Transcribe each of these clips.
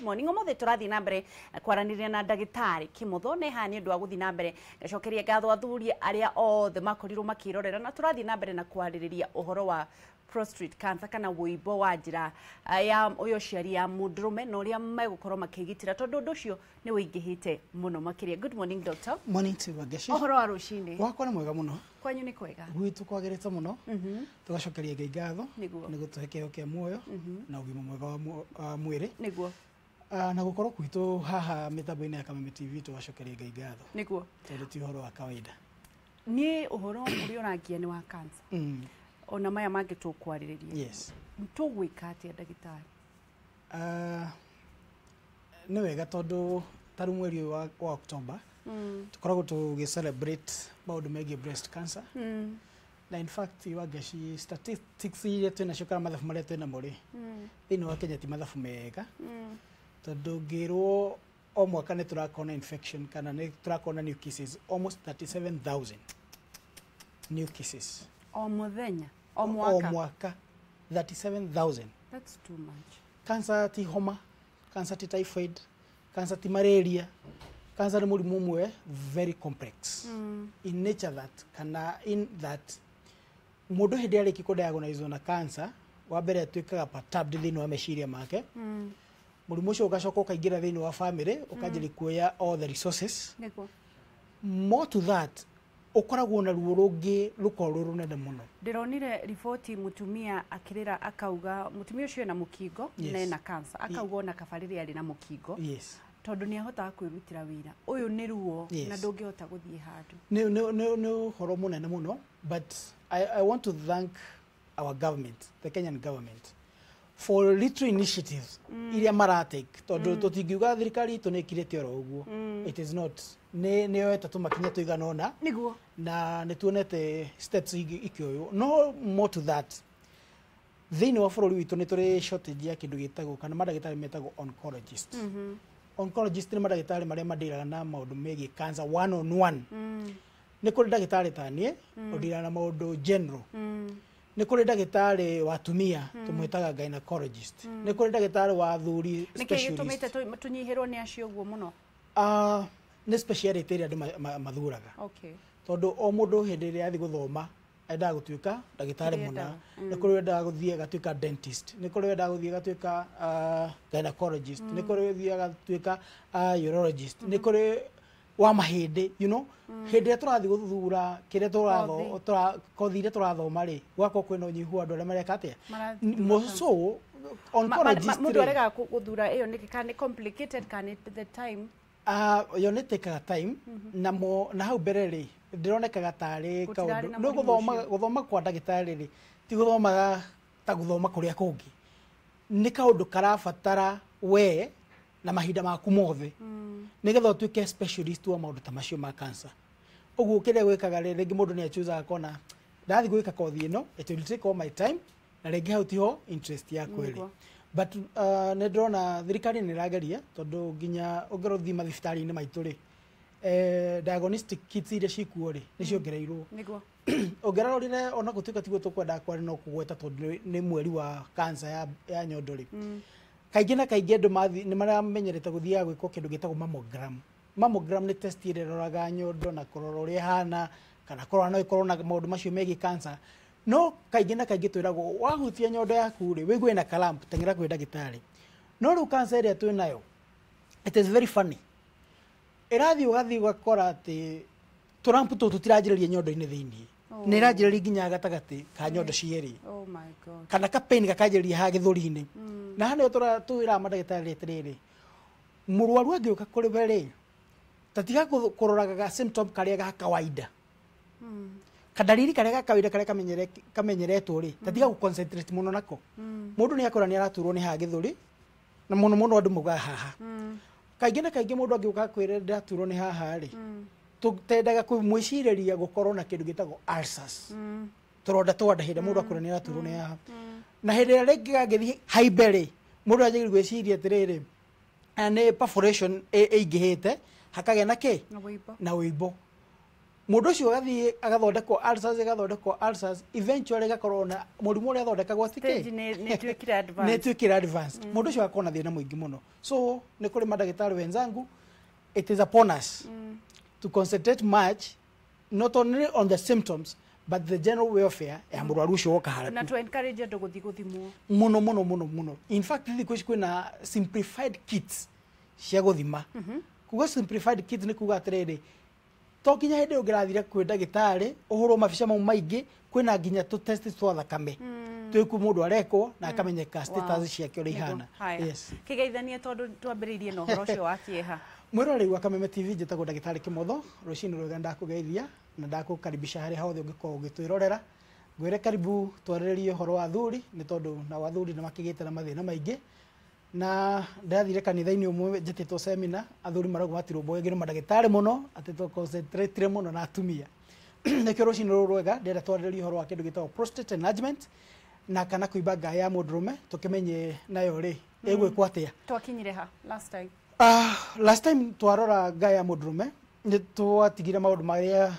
Morning. Ũmũthĩ tũrathiĩ na mbere na kwaranĩria na ndagĩtarĩ Kimotho nĩ haha nĩ ũndũ wa gũthiĩ na mbere ngacokeria ngatho athuri arĩa othe makorirwo makĩrorera, na tũrathiĩ na mbere na kwarĩrĩria ũhoro wa prostate cancer kana wũimbo wa njĩra ya ũyũ ũciari ya mũndũrũme na ũrĩa megũkorwo makĩgitĩra tondũ ũndũ ũcio nĩ wĩingĩhĩte mũno makĩria. Good morning, doctor. Morning to you, Wangechi. Ũhoro wa rũcinĩ? Wakwa nĩ mwega mũno. Kwanyu nĩ kwega? Gwitũ kwagĩrĩte mũno. Tũgacokeria Ngai ngatho Nĩguo. nĩ gũtũhe kĩheo kĩa muoyo na ũgima mwega wa mwĩrĩ. Nĩguo. Na gũkorwo gwitũ haha mĩtambo-inĩ ya Kameme TV, tũgacokeria Ngai ngatho tondũ ti ũhoro wa kawaida. Niĩ ũhoro ũrĩa ũrangia nĩ wa cancer ona maya mangĩ tũkwarĩrĩria. Tũgwĩka atĩa, ndagĩtarĩ? Nĩ wega tondũ ta rĩu mweri ũyũ wa October tũkoragwo tũgĩ celebrate maũndũ megiĩ breast cancer, na in fact, Wangechi, statistics iria twĩnacio kana mathabu marĩa twĩnamo rĩ, thĩinĩ wa Kenya ti mathabu mega, tondũ ngĩrwo o mwaka nĩ tũrakorwo na infection kana nĩ tũrakorwo na new cases, almost 37,000 new cases. O mũthenya, o O mwaka? mwaka 37,000. That's too much. Cancer ti homa, cancer ti typhoid, cancer ti malaria. Cancer nĩ mũrimũ ũmwe very complex in nature that kana in that mũndũ hĩndĩ arĩkia kũ na cancer, wa mbere atuĩkaga perturbed thĩinĩ wa meciria make. Mũrimũ ũcio ũgacoka ũkaingĩra thĩinĩ wa family, ũkanjĩrĩria kuoya all the resources. More to that, ũkoragwo na ruo rũngĩ rũkorwo rwĩ rũnene mũno. Ndĩronire riboti, mũtumia akĩrĩra akauga mũtumia ũcio ena mũkingo na ena cancer, akauga ona kaba rĩrĩa arĩ na mũkingo tondũ nĩ ahotaga kwĩrutĩra wĩra. Ũyũ nĩ ruo na ndũngĩhota gũthiĩ handũ. Nĩ ũhoro mũnene mũno, but I want to thank our government, the Kenyan government, for little initiatives iria maratake, tondũ tũtingiuga thirikari itũ nĩ ĩkirĩte oro ũguo. It is not, nĩ yoete tũmakinya tũigana ũna na nĩ tuonete steps ingĩ ikĩoywo. No more to that, thĩinĩ wa bũrũri witũ nĩ tũrĩ shortage ya kĩndũ gĩtagwo kana mandagĩtarĩ metagwo oncologist. Oncologist nĩ mandagĩtarĩ marĩa mandĩraga na maũndũ megiĩ cancer one on one. Nĩ kũrĩ ndagĩtarĩ ta niĩ ũndiraga na maũndũ general, nĩ kũrĩ ndagĩtarĩ wa atumia tũmwĩtaga gynecologist, nĩ kũrĩ ndagĩtarĩ wa athuri Nĩkĩ specialist. gĩtũmĩte tũnyihĩrwo nĩ acio ũguo mũno? Nĩ speciality ĩrĩa andũ mathuraga, tondũ o mũndũ hĩndĩ ĩrĩa athiĩ gũthoma endaga gũtuĩka ndagĩtarĩ Kĩrĩa mũna. endaga. Nĩ kũrĩ wendaga gũthiĩ agatuĩka dentist, nĩ kũrĩ wendaga gũthiĩ agatuĩka gynecologist, nĩ kũrĩ ũthiĩ agatuĩka urologist, nĩ kũrĩ wa mahĩndĩ. Hĩndĩ ĩrĩa tũrathiĩ gũthura kĩrĩa Kothi. kothi iria tũrathoma rĩ, gũgakorwo kwĩna ũnyihu wa andũ arĩa mareka atĩa? Marathura. So oncologist Mũndũ rĩ, aregaga gũthura ĩyo nĩkĩ? Kana nĩ complicated, kana nĩ the time? Yo nĩ tĩkaga time na mo na hau mbere rĩ, ndĩronekaga tarĩ Gũtirarĩ kaũndũ na nĩ mũrimũ gũthoma. ũcio. Gũthoma kwa ndagĩtarĩ rĩ, ti gũthomaga ta gũthoma kũrĩa kũngĩ, nĩ kaũndũ karabatara we na mahinda maku mothe nĩgetha ũtuĩke specialist wa maũndũ ta macio ma cancer. Ũguo kĩrĩa gwĩkaga rĩ, rĩngĩ mũndũ nĩ achuzaga akona ndathiĩ gwĩka kothi ĩno, it will take all my time, na rĩngĩ hau tiho interest yakwa ĩrĩ. But nĩ ndĩrona thirikari nĩ ĩrageria, tondũ nginya ũngĩrora ũthiĩ mathibitarĩ-inĩ maitũ rĩ, diagnostic kits iria cikuo rĩ, nĩ ciongereirwo. Ũngĩrorire, ona gũtuĩka tiguo tũkwendaga kwaria, no kũgweta tondũ nĩ mweri wa cancer ya nyondo rĩ, kaingĩ na kaingĩ andũ nĩ maramenyerete gũthiaga gwĩkwo kĩndũ gĩtagwo mammogram. Mammogram nĩ test ĩrĩa ĩroraga nyondo na kũrora ũrĩa ĩhana kana kũrora no ĩkorwo na maũndũ macio megiĩ cancer. No kaingĩ na kaingĩ twĩragwo wahutia nyondo yaku rĩ, wĩigue na kalamp, teng'era kwĩ ndagĩtarĩ. No rĩu cancer ĩrĩa twĩ nayo, it is very funny, ĩrathiĩ ũgathiĩ ũgakora atĩ tũrampu tũtũ tũtiranjĩrĩria nyondo-inĩ thĩiniĩ, nĩ ĩranjĩrĩria nginya gatagatĩ ka nyondo cierĩ, Oh my God. kana ka pain gakanjĩrĩria haha gĩthũri-inĩ. Na haha nĩho twĩraga mandagĩtarĩ atĩrĩrĩ, mũrwaru angĩũka kũrĩ we rĩ, tatiga kũroraga ga symptom karĩa ga kawaida, kadariri karĩa ga kawaida karĩa kamenyeretwo rĩ, tatiga gũ concentrate mũno nako. Mũndũ nĩ akora nĩ araturwo nĩ haha gĩthũri, na mũno mũno andũ maugaga haha. Kaingĩ na kaingĩ mũndũ angĩũka akwĩre ndĩraturwo nĩ haha rĩ, tũtendaga mwĩcirĩria gũkorwo na kĩndũ gĩtagwo ulcers, tũronda twa nda, hĩndĩ ĩrĩa mũndũ akwĩra nĩ araturwo nĩ haha. Na hĩndĩ ĩrĩa rĩngĩ gangĩthiĩ haimbe rĩ, mũndũ anjagĩrĩria gwĩciria atĩrĩrĩ, aya nĩ perforation ĩingĩhĩte hakagĩa na kĩ Na wĩimbo. Na wĩimbo. Mũndũ ũcio agathiĩ agathondekwo ulcers, ĩgathondekwo ulcers, eventually ĩgakorwo na mũrimũ ũrĩa athondekagwo ti Stage kĩ nĩ ĩtuĩkire nĩ advanced. ĩtuĩkire advanced. Mũndũ ũcio agakorwo na thĩna mũingĩ mũno. So nĩ kũrĩ mandagĩtarĩ wenzangu, it is upon us to concentrate much not only on the symptoms but the general welfare ya mũrwaru ũcio woka Na harĩa to encourage andũ gũthiĩ gũthimwo. Mũno mũno mũno mũno. In fact, thikũ ici kwĩna simplified kits cia gũthima. Kuga simplified kits nĩ kuga atĩrĩrĩ, to nginya hĩndĩ ĩyo ũngĩrathire kwĩ ndagĩtarĩ ũhũrwo mabica mau maingĩ, kwĩna nginya tũ test twa thakame twĩku mũndũ arekwo na akamenyeka status ciake ũrĩa ihana. Haya. Yes. Kĩgeithanie tondũ twambĩrĩirie na ũhoro ũcio wa kĩeha. Mwĩroreri wa Kameme TV, njĩtagwo ndagĩtarĩ Kĩmotho. Rũcinĩ rwega, ndakũgeithia na ndakũkaribisha harĩa hothe ũngĩkorwo ũgĩtwĩrorera. Ngwĩre karibu twarĩrĩrie ũhoro wa athuri, nĩ tondũ nao athuri nĩ makĩgĩte na mathĩna maingĩ. Na ndathire kanitha-inĩ ũmwe njĩtĩtwo seminar, athuri marauga matirũmbũyagio nĩ mandagĩtarĩ mũno, atĩ tũ concentrate mũno na atumia. Nĩkĩo rũcinĩ rũrũ rwega ndĩrenda twarĩrĩrie ũhoro wa kĩndũ gĩtagwo prostate enlargement na kana kũimba ngaĩ ya mũndũrũme, tũkĩmenye nayo rĩ ĩgwĩkwo atĩa. Twakinyire ha last time? Last time twarora ngaĩ ya mũndũrũme nĩ twatigire maũndũ marĩa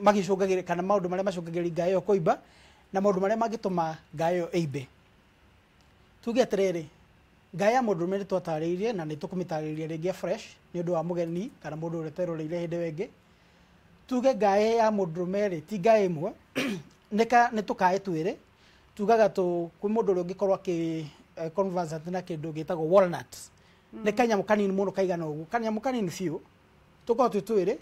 magĩcũngagĩrĩria, kana maũndũ marĩa macũngagĩrĩria ngaĩ ĩyo kũimba na maũndũ marĩa mangĩtũma ngaĩ ĩyo ĩimbe. Tuge atĩrĩrĩ, ngaĩ ya mũndũrũme nĩ twatarĩirie na nĩ tũkũmĩtarĩria rĩngĩ fresh nĩ ũndũ wa mũgeni kana mũndũ ũrĩa ũteroreire hĩndĩ ĩyo ĩngĩ. Tuge ngaĩ ya mũndũrũme rĩ ti ngaĩ ĩmwe, nĩ tũkaĩ twĩrĩ. Tugaga tũ kwĩ mũndũ ũrĩa ũngĩkorwo akĩ conversant na kĩndũ gĩtagwo walnut, nĩ kanyamũ kanini mũno kaigana ũguo, kanyamũ kanini biũ, tũkoragwo twĩ twĩrĩ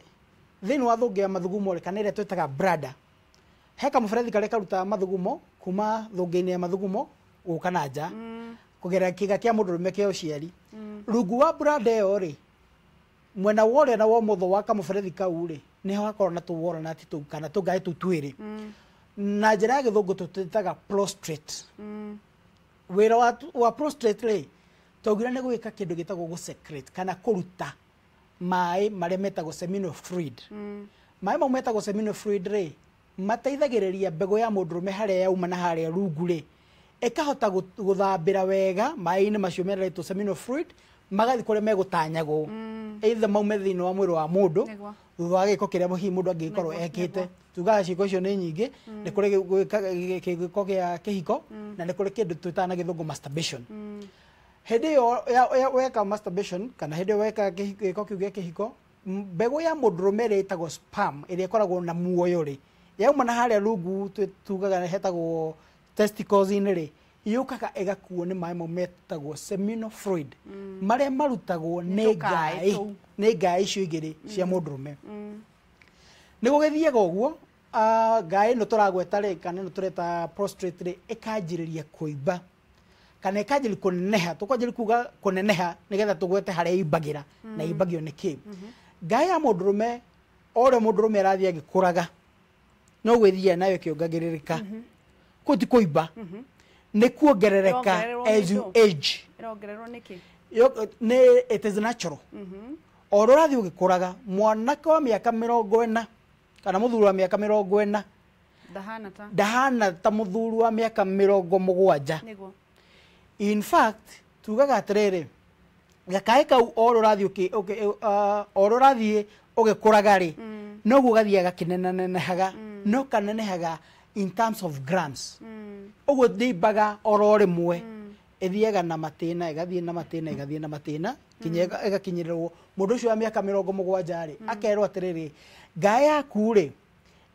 thĩinĩ wa thũngĩ ya mathugumo rĩ, kana ĩrĩa twĩtaga bladder. He kamũberethi karĩa karutaga mathugumo kuma thũngĩ-inĩ ya mathugumo gũka na nja kũgerera kĩga kĩa mũndũrũme kĩa ũciari. Rungu wa bladder ĩyo rĩ, mwena wa ũrĩa na wa ũmotho wa kamũberethi kau rĩ, nĩho hakoragwo na tũ walnut tũu kana tũngaĩ tũu twĩrĩ. Na njĩra ya gĩthũngũ tũtwĩtaga prostate. Wĩra wa prostate rĩ, twaugire nĩ gwĩka kĩndũ gĩtagwo gũ-secrete kana kũruta maĩ marĩa metagwo seminal fluid. Maĩ mau metagwo seminal fluid rĩ, mateithagĩrĩria mbegũ ya mũndũrũme harĩa yauma na harĩa rungu rĩ, ĩkahota gũthambĩra wega maĩ-inĩ macio meretwo seminal fluid, magathiĩ kũrĩa megũtanyagwo, either maume thĩinĩ wa mwĩrĩ wa mũndũ thutha wa gĩko kĩrĩa hihi mũndũ angĩgĩkorwo ekĩte. Tugaga ciĩko icio nĩ nyingĩ, nĩ kũrĩ gwĩka gĩko gĩa kĩhiko na nĩ kũrĩ kĩndũ twĩtaga na gĩthũngũ masturbation. Hĩndĩ ĩyo weka masturbation kana hĩndĩ ĩyo weka gĩko kĩu gĩa kĩhiko, mbegũ ya mũndũrũme ĩrĩa ĩtagwo sperm, ĩrĩa ĩkoragwo na muoyo rĩ, yauma na harĩa rungu tugaga hetagwo testicles-inĩ rĩ, yũkaga ĩgakuo nĩ maĩ mau metagwo seminal fluid, marĩa marutagwo nĩ tũkaĩ ngaĩ tũu. Nĩ ngaĩ icio igĩrĩ cia mũndũrũme. Nĩ gũgĩthiaga ũguo, ngaĩ ĩno tũragweta rĩ, kana ĩno tũreta prostate rĩ, ĩkanjĩrĩria kũimba kana ĩkanjĩrĩria kũneneha. Tũkwanjĩrĩria kuga kũneneha nĩgetha tũgwete harĩa imbagĩra na imbagio nĩ kĩ. Ngaĩ ya mũndũrũme, o ũrĩa mũndũrũme arathiĩ agĩkũraga no gwĩthiaga nayo ĩkĩongagĩrĩrĩka. Kũu ti kũimba, nĩ kuongerereka. Ĩrongererwo nĩ As you ndũ? age. Ĩrongererwo nĩkĩ? Nĩ it is natural. O ũrĩa ũrathiĩ ũgĩkũraga, mwanake wa mĩaka 40 kana mũthuri wa mĩaka 40 Ndahana ta ndahana ta mũthuri wa mĩaka 70. Nĩguo. In fact, tugaga atĩrĩrĩ, gakaĩ kau o ũrĩa ũrathiĩ o ũrĩa ũrathiĩ ũgĩkũraga rĩ, noguo gathiaga gakĩnenanenehaga, no kanenehaga in terms of grams. Ũguo ndĩimbaga oro rĩmwe, ĩthiaga na matĩna, ĩgathiĩ na matĩna, ĩgathiĩ na matĩna kinya ĩgakinyĩrĩrwo mũndũ ũcio wa mĩaka 70 rĩ, akerwo atĩrĩrĩ, ngaĩ yaku rĩ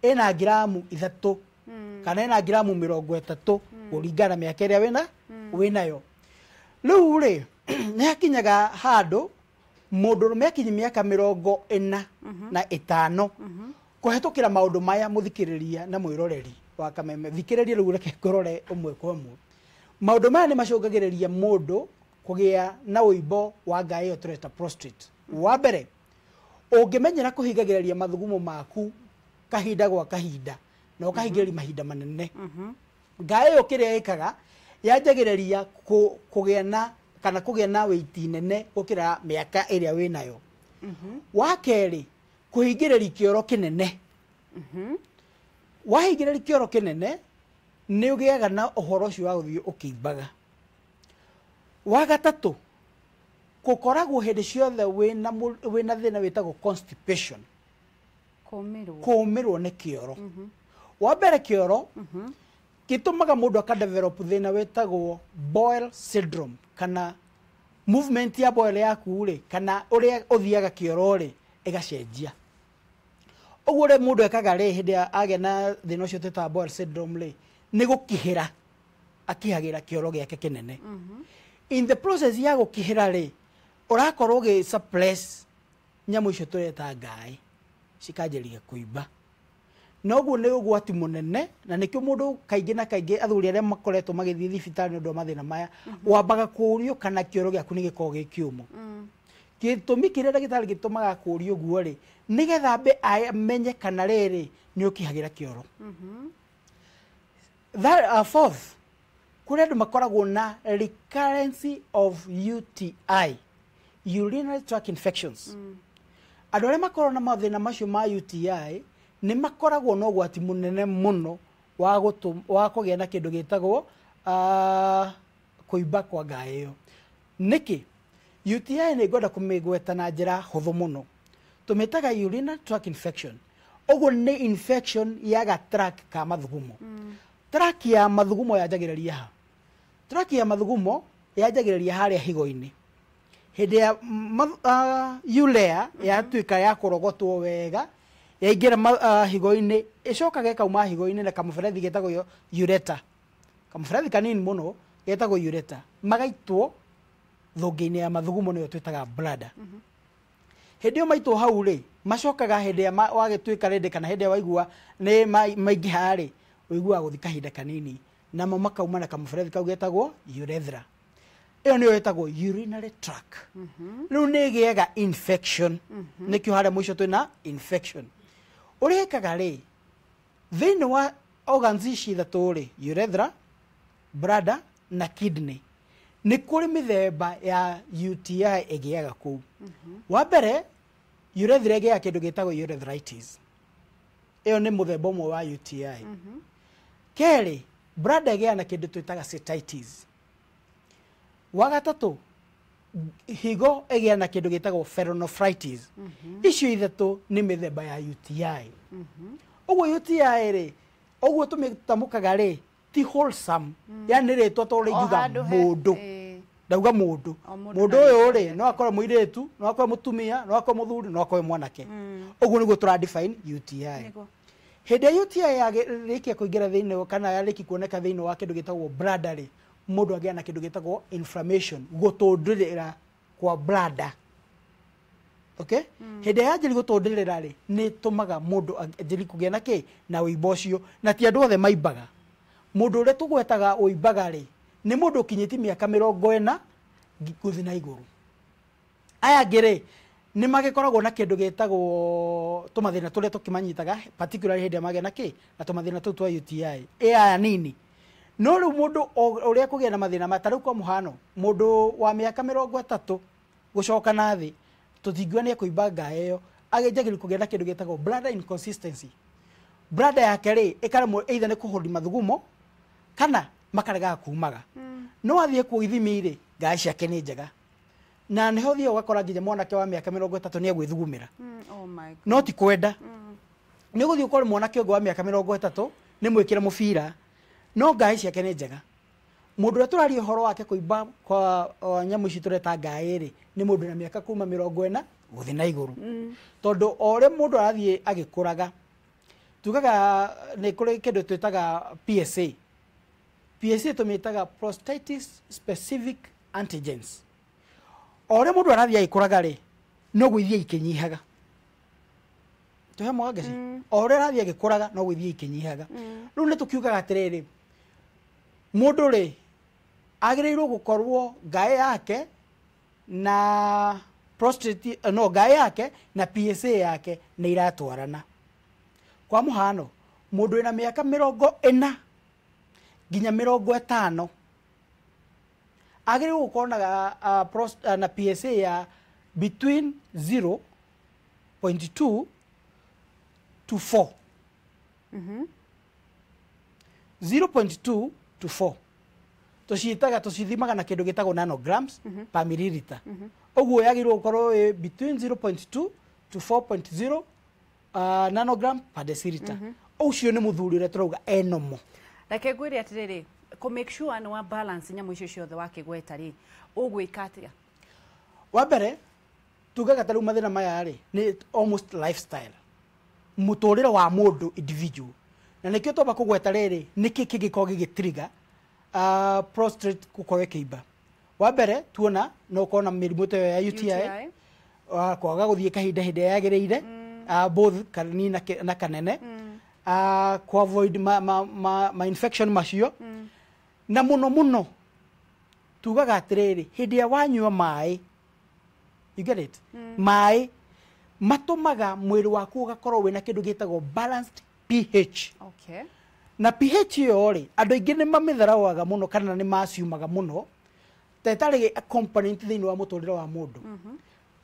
ĩna ngiramu 3 kana ĩna ngiramu 30 kũringana na mĩaka ĩrĩa wĩnayo rĩu rĩ. Nĩ hakinyaga handũ mũndũrũme akinyia mĩaka 45 kũhetũkĩra maũndũ maya. Mũthikĩrĩria na mwĩroreri wa Kameme, thikĩrĩria rĩu, reke ngũrore ũmwe kwa ũmwe. Maũndũ maya nĩ macũngagĩrĩria mũndũ kũgĩa na ũimbo wa ngaĩ ĩyo tũreta prostate. Wa mbere, ũngĩmenyera kũhingagĩrĩria mathugumo maku kahinda gwa kahinda na ũkahingĩrĩria mahinda manene, ngaĩ ĩyo kĩrĩa ĩkaga yanjagĩrĩria kũgĩa na kana kũgĩa na wĩiti nene gũkĩra mĩaka ĩrĩa wĩnayo. Wa kerĩ, kũhingĩrĩria kĩoro kĩnene. Wahingĩrĩria kĩoro kĩnene nĩ ũgĩaga na ũhoro ũcio wa gũthiĩ ũkĩimbaga. Wa gatatũ, gũkoragwo hĩndĩ ciothe wĩna thĩna wĩtagwo constipation. Kũmĩrwo. Kũmĩrwo nĩ kĩoro. Wa mbere, kĩoro gĩtũmaga mũndũ akadevelop thĩna wĩtagwo Boyle syndrome, kana movement ya bowel yaku rĩ, kana ũrĩa ũthiaga kĩoro rĩ, ĩgacenjia. Ũguo ũrĩa mũndũ ekaga rĩ, hĩndĩ ĩrĩa agĩa na thĩna ũcio twĩtaga Boyle syndrome rĩ, nĩ gũkihĩra akihagĩra kĩoro gĩake kĩnene. In the process ya gũkihĩra rĩ, ũrakorwo ũgĩ suppress nyamũ icio tũreta ngaĩ, cikanjĩrĩria kũimba. Na ũguo nĩ ũgwati mũnene, na nĩkĩo mũndũ kaingĩ na kaingĩ, athuri arĩa makoretwo magĩthiĩ thibitarĩ nĩ ũndũ wa mathĩna maya, wambaga kũũrio kana kĩoro gĩaku nĩ gĩkoragwo gĩ kĩũmũ. Gĩtũmi kĩrĩa ndagĩtarĩ gĩtũmaga kũũrio ũguo rĩ, nĩgetha ambe amenye kana rĩrĩ nĩ ũkihagĩra kĩoro. Fourth, kũrĩ andũ makoragwo na recurrence of UTI, urinary tract infections. Andũ arĩa makoragwo na mathĩna macio ma UTI nĩ makoragwo na ũgwati mũnene mũno wa kũgĩa na kĩndũ gĩtagwo kũimba kwa ngaĩ ĩyo. Nĩkĩ UTI? Nĩ ngwenda kũmĩgweta na njĩra hũthũ mũno. Tũmĩtaga urinary tract infection. Ũguo nĩ infection ya ga tract ka mathugumo. Tract ya mathugumo yanjagĩrĩria ha? Tract ya mathugumo yanjagĩrĩria harĩa higo-inĩ. Hĩndĩ ya urea yatuĩka ya kũrogotwo wega, yaingĩra higo-inĩ, ĩcokaga ĩkauma higo-inĩ na kamũberethi getagwo ureter, kamũberethi kanini mũno getagwo ureter, magaitwo thũngĩ-inĩ ya mathugumo, nĩyo twĩtaga bladder. Hĩndĩ ĩyo maitwo hau rĩ, macokaga hĩndĩ ĩrĩa wagĩtuĩka rĩndĩ, kana hĩndĩ ĩrĩa waigua nĩ maingĩha rĩ, ũiguaga gũthi kahinda kanini, namo makauma na kamũberethi kau getagwo urethra. Ĩyo nĩyo ĩtagwo urinary tract. Rĩu nĩ ĩgĩaga infection. Nĩkĩo harĩa mũico twĩna infection. Ũrĩa ĩkaga rĩ, thĩinĩ wa organs ici ithatũ rĩ, urethra, bladder na kidney, nĩ kũrĩ mĩthemba ya UTI ĩgĩaga kũu. Wa mbere, urethra ĩgĩaga kĩndũ gĩtagwo urethritis. Ĩyo nĩ mũthemba ũmwe wa UTI. Kerĩ, bladder ĩgĩaga na kĩndũ twĩtaga cystitis. Wa gatatũ, higo ĩgĩa na kĩndũ gĩtagwo pyelonephritis. Icio ithatũ nĩ mĩthemba ya UTI. Ũguo UTI rĩ, ũguo tũmĩtamũkaga rĩ, ti wholesome, yani rĩtwa to O rĩngiuga handũ he- mũndũ. Ndauga mũndũ. O mũndũ Mũndũ na ũyũ rĩtwa rĩ, rĩake. no akorwo mũirĩtu, no akorwo mũtumia, no akorwo mũthuri, no akorwo mwanake. Ũguo nĩguo tũra define UTI. Hĩndĩ ya UTI yarĩkia kũingĩra thĩinĩ, kana yarĩkia kuoneka thĩinĩ wa kĩndũ gĩtagwo bladder rĩ, mũndũ agĩa na kĩndũ gĩtagwo inflammation, gũtũndĩrĩra kwa bladder. Okay, hĩndĩ ĩrĩa yanjĩrĩria gũtũndĩrĩra rĩ, nĩ ĩtũmaga mũndũ anjĩrĩrie kũgĩa na kĩ na ũimbo ũcio. Na ti andũ othe maimbaga. Mũndũ ũrĩa tũgwetaga ũimbaga rĩ, nĩ mũndũ ũkinyĩtie mĩaka 40 gũthiĩ na igũrũ. Aya angĩ rĩ, nĩ magĩkoragwo na kĩndũ gĩtagwo tũmathĩna tũrĩa tũkĩmanyitaga, particularly hĩndĩ ĩrĩa magĩa na kĩ na tũmathĩna tũu twa UTI, ĩ aya nini. No rĩu mũndũ ũrĩa kũgĩa na mathĩna ma ta rĩu, kwa mũhano, mũndũ wa mĩaka 30 gũcoka na thĩ, tũtingiuga nĩ ekũimba ngaĩ ĩyo. Agĩnjagĩrĩria kũgĩa na kĩndũ gĩtagwo bladder inconsistency. Bladder yake rĩ, ĩkaremwo either nĩ kũhũndi mathugumo kana makaregaga kumaga. No athiĩ kuo ithimi rĩ, ngaĩ ciake nĩ njega. Na nĩho ũthiaga ũgakora nginya mwanake wa mĩaka 30 nĩ egwĩthugumĩra. Oh my God. No ti kwenda. Nĩ ũgũthiĩ ũkore mwanake ũngĩ wa mĩaka 30 nĩ mwĩkĩre mũbira, no ngaĩ ciake nĩ njega. Mũndũ ũrĩa tũraria ũhoro wake kũimba kwa nyamũ ici tũreta ngaĩ rĩ, nĩ mũndũ na mĩaka kuma 40 gũthiĩ na igũrũ. Tondũ o ũrĩa mũndũ arathiĩ agĩkũraga, tugaga nĩ kũrĩ kĩndũ twĩtaga PSA. PSA tũmĩtaga prostate specific antigens. O ũrĩa mũndũ arathiĩ agĩkũraga rĩ, noguo ithiĩ ikĩnyihaga. Tũhe mwangeci, o ũrĩa arathiĩ agĩkũraga, noguo ithiĩ ikĩnyihaga. Rĩu nĩ tũkiugaga atĩrĩrĩ, mũndũ rĩ, agĩrĩirwo gũkorwo ngaĩ yake na prostate, no ngaĩ yake na PSA yake nĩ iratwarana. Kwa mũhano, mũndũ wĩna mĩaka 40 nginya 50 agĩrĩirwo gũkorwo na PSA ya between 0.2 to 4. 0.2 to 4 tũciĩtaga, tũcithimaga na kĩndũ gĩtagwo nanograms per milliliter. Ũguo yagĩrĩirwo gũkorwo ĩ between 0.2 to 4.0. Nanogram per deciliter. Ũcio nĩ mũthuri ũrĩa tũrauga enomo. Reke ngwĩre atĩrĩrĩ, kũ make sure nĩ wa balance nyamũ icio ciothe wakĩgweta rĩ, ũgwĩka atĩa? Wa mbere tugaga ta rĩu mathĩna maya rĩ nĩ almost lifestyle, mũtũrĩre wa mũndũ individual, na nĩkĩo twamba kũgweta rĩrĩ nĩkĩ kĩngĩkorwo gĩgĩtrigger prostate gũkorwo ĩkĩimba. Wa mbere tuona no ũkorwo na mĩrimũ ta ĩyo ya UTI, UTI. Kwaga gũthiĩ kahinda hĩndĩ ĩrĩa yagĩrĩire, both kanini na kanene, ku avoid ma infection macio, na mũno mũno tugaga atĩrĩrĩ, hĩndĩ ĩrĩa wanyua maĩ, you get it, maĩ matũmaga mwĩrĩ waku ũgakorwo wĩna kĩndũ gĩtagwo balanced pH. Na pH ĩyo rĩ, andũ aingĩ nĩ mamĩtharauaga mũno kana nĩ maciumaga mũno ta ĩtarĩ a component thĩinĩ wa mũtũrĩre wa mũndũ.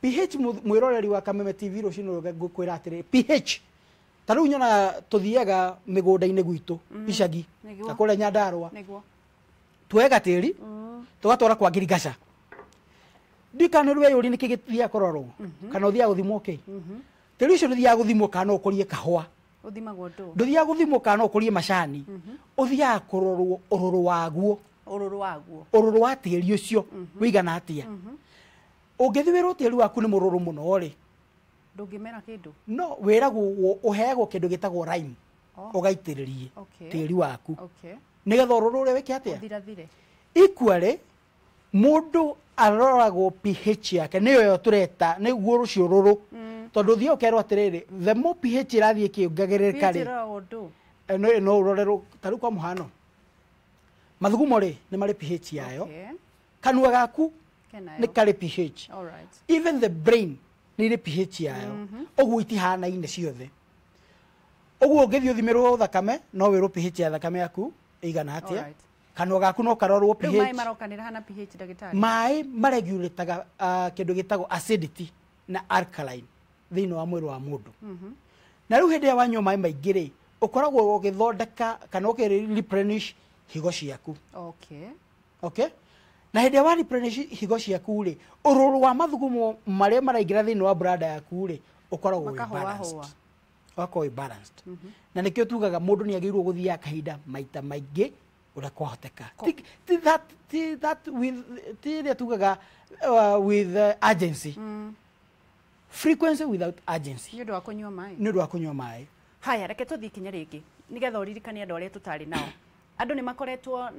pH, mwĩroreri wa Kameme TV, rũcinĩ rũrũ ngũkwĩra atĩrĩrĩ, pH ta rĩu nyonaga tũthiaga mĩgũnda-inĩ gwitũ icagi na kũrĩa Nyandarũa, tuoe gatĩri tũgatwara kwa ngirigaca. Ndiũĩ kana nĩ weyũria nĩkĩ gĩthiaga kũrorwo kana ũthiaga gũthimwo kĩ. Tĩri ũcio ndũthiaga gũthimwo kana no ũkũrie kahũa. Ũthimagwo ndũ? Ndũthiaga gũthimwo kana no ũkũrie macani. Ũthiaga kũrorwo ũrũrũ waguo. Ũrũrũ waguo. Ũrũrũ wa tĩri ũcio wĩigana atĩa. Ũngĩthiĩ wĩrwo tĩri waku nĩ mũrũrũ mũno rĩ, ndũngĩmera kĩndũ. No wĩragwo ũheagwo kĩndũ gĩtagwo lime, ũgaitĩrĩrie tĩri waku nĩgetha ũrũrũ ũrĩa wĩke atĩa? Ũthirathire. Equally, mũndũ aroragwo pH yake nĩyo ĩyo tũreta nĩguo rũcio rũrũ, tondũ ũthiĩ ũkerwo atĩrĩrĩ, the more pH ĩrathiĩ ĩkĩongagĩrĩrĩka rĩ, pH ĩroragwo ndũ? No ũrorerwo ta rĩu kwa mũhano mathugumo rĩ nĩ marĩ pH yayo. Kanua gaku Kenayo. nĩ karĩ pH. Even the brain nĩ irĩ pH yayo. Ũguo itihanaine ciothe. Ũguo ũngĩthiĩ ũthimĩrwo thakame no wĩrwo pH ya thakame yaku ĩigana atĩa. Kanua gaku no karorwo Rĩu maĩ pH. marokanĩra hana pH, ndagĩtarĩ? Maĩ maregulataga kĩndũ gĩtagwo acidity na alkaline thĩinĩ wa mwĩrĩ wa mũndũ. Na rĩu hĩndĩ ĩrĩa wanyua maĩ maingĩ rĩ, ũkoragwo ũgĩthondeka kana ũkĩ replenish higo ciaku. Okay? Na hĩndĩ ĩrĩa wa replenish higo ciaku rĩ, ũrũrũ wa mathugumo marĩa maraingĩra thĩinĩ wa bladder yaku rĩ, ũkoragwo wĩ Makahũahũa. balanced. Ũgakorwo wĩ balanced. Na nĩkĩo tugaga mũndũ nĩ agĩrĩirwo gũthiaga kahinda maita maingĩ ũrĩa kwahoteka. Ti that with, ti ĩrĩa tugaga with urgency. Frequency without urgency. Nĩ ũndũ wa kũnyua maĩ. Nĩ ũndũ wa kũnyua maĩ. Haya, reke tũthiĩ ikinya rĩngĩ nĩgetha ũririkane andũ arĩa tũtarĩ nao. Andũ nĩ makoretwo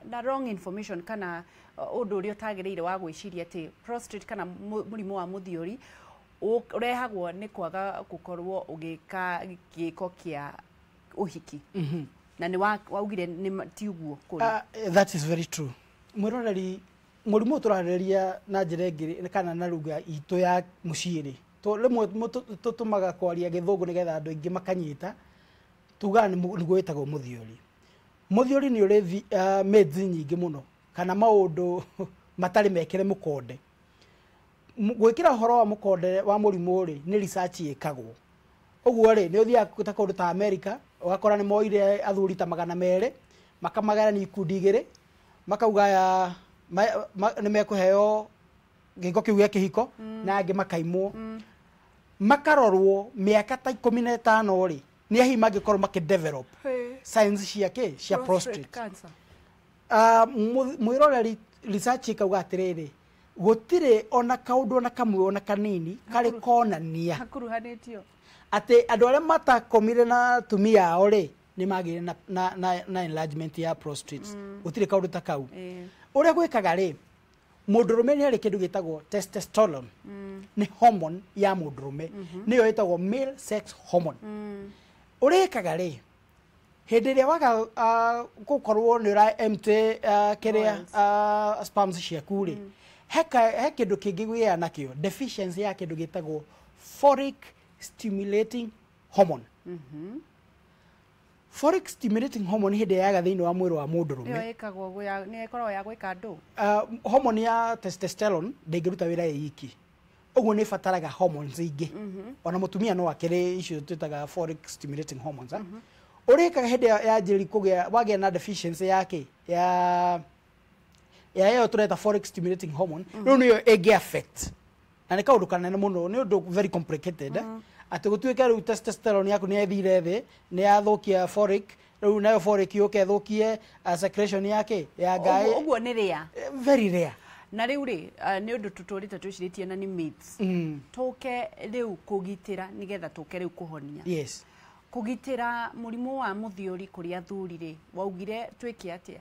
na wrong information kana ũndũ ũrĩa ũtagĩrĩire wa gwĩciria atĩ prostate kana mũrimũ wa mũthiori ũrehagwo nĩ kwaga gũkorwo ũgĩka gĩko kĩa ũhiki. Na nĩ waugire nĩ ti ũguo kũrĩ. That is very true. Mwĩroreri, mũrimũ ũyũ tũrarĩrĩria na njĩra ĩngĩ kana na lugha itũ ya mũciĩ rĩ, rĩmwe tũtũmaga kwaria gĩthũngũ nĩgetha andũ aingĩ makanyita, tugaga nĩguo wĩtagwo mũthiori. Mũthiori nĩ ũrĩ myths nyingĩ mũno kana maũndũ matarĩ mekĩre mũkonde. Gwĩkĩra ũhoro wa mũkonde wa mũrimũ rĩ, nĩ research ĩkagwo. Ũguo rĩ, nĩ ũthiaga ta kũndũ ta America, ũgakora nĩ moire athuri ta 200, makamagayania ikundi igĩrĩ, makauga aya nĩ mekũheo gĩko kĩu gĩa kĩhiko, na angĩ makaimwo. Makarorwo mĩaka ta 15 rĩ, nĩ ahihi mangĩkorwo makĩ-develop signs cia kĩ? Cia prostate cancer. Mwĩroreri, research ĩkauga atĩrĩrĩ, gũtirĩ ona kaũndũ ona kamwe ona kanini karĩ konania hakuruhanĩtio atĩ andũ arĩa matakomire na atumia ao rĩ, nĩ magĩire na enlargement ya prostate. Gũtirĩ kaũndũ ta kau. Ũrĩa gwĩkaga rĩ, mũndũrũme nĩ arĩ kĩndũ gĩtagwo testosterone. Nĩ hormone ya mũndũrũme, nĩyo ĩtagwo male sex hormone. Ũrĩa ĩkaga rĩ, hĩndĩ ĩrĩa waga gũkorwo nĩ ũra empty kĩrĩa Oils. Sperms ciaku rĩ, he kĩndũ kĩngĩ gĩaga nakĩo deficiency ya kĩndũ gĩtagwo folic stimulating hormone. Folic stimulating hormone hĩndĩ ĩrĩa yaga thĩinĩ wa mwĩrĩ wa mũndũrũme, Ĩyo ĩkagwo nĩ ĩkoragwo ya gwĩka ndũ? Hormone ya testosterone ndĩngĩruta wĩra ĩ iki, ũguo nĩ ĩbataraga hormones ingĩ. Ona mũtumia no akĩrĩ icio twĩtaga folic stimulating hormones. Ũrĩa ĩkaga hĩndĩ yanjĩrĩria kũgĩa wagĩa na deficiency ya kĩ ya ĩyo tũreta folic stimulating hormone, rĩu nĩyo ĩngĩ affect Na nĩ kaũndũ kanene mũno, nĩ ũndũ very complicated, atĩ gũtuĩke rĩu testosterone yaku nĩ yathire thĩ, nĩ yathũkia folic, rĩu nayo folic yũke ĩthũkie secretion yake ya ngaĩ. Ũguo nĩ rĩa. Very rare. Na rĩu rĩ, nĩ ũndũ tũtũrĩte twĩcirĩtie na nĩ myths. Tũke rĩu kũgitĩra nĩgetha tũke rĩu kũhonia. Yes. Kũgitĩra mũrimũ wa mũthiori kũrĩ athuri rĩ, waugire twĩke atĩa?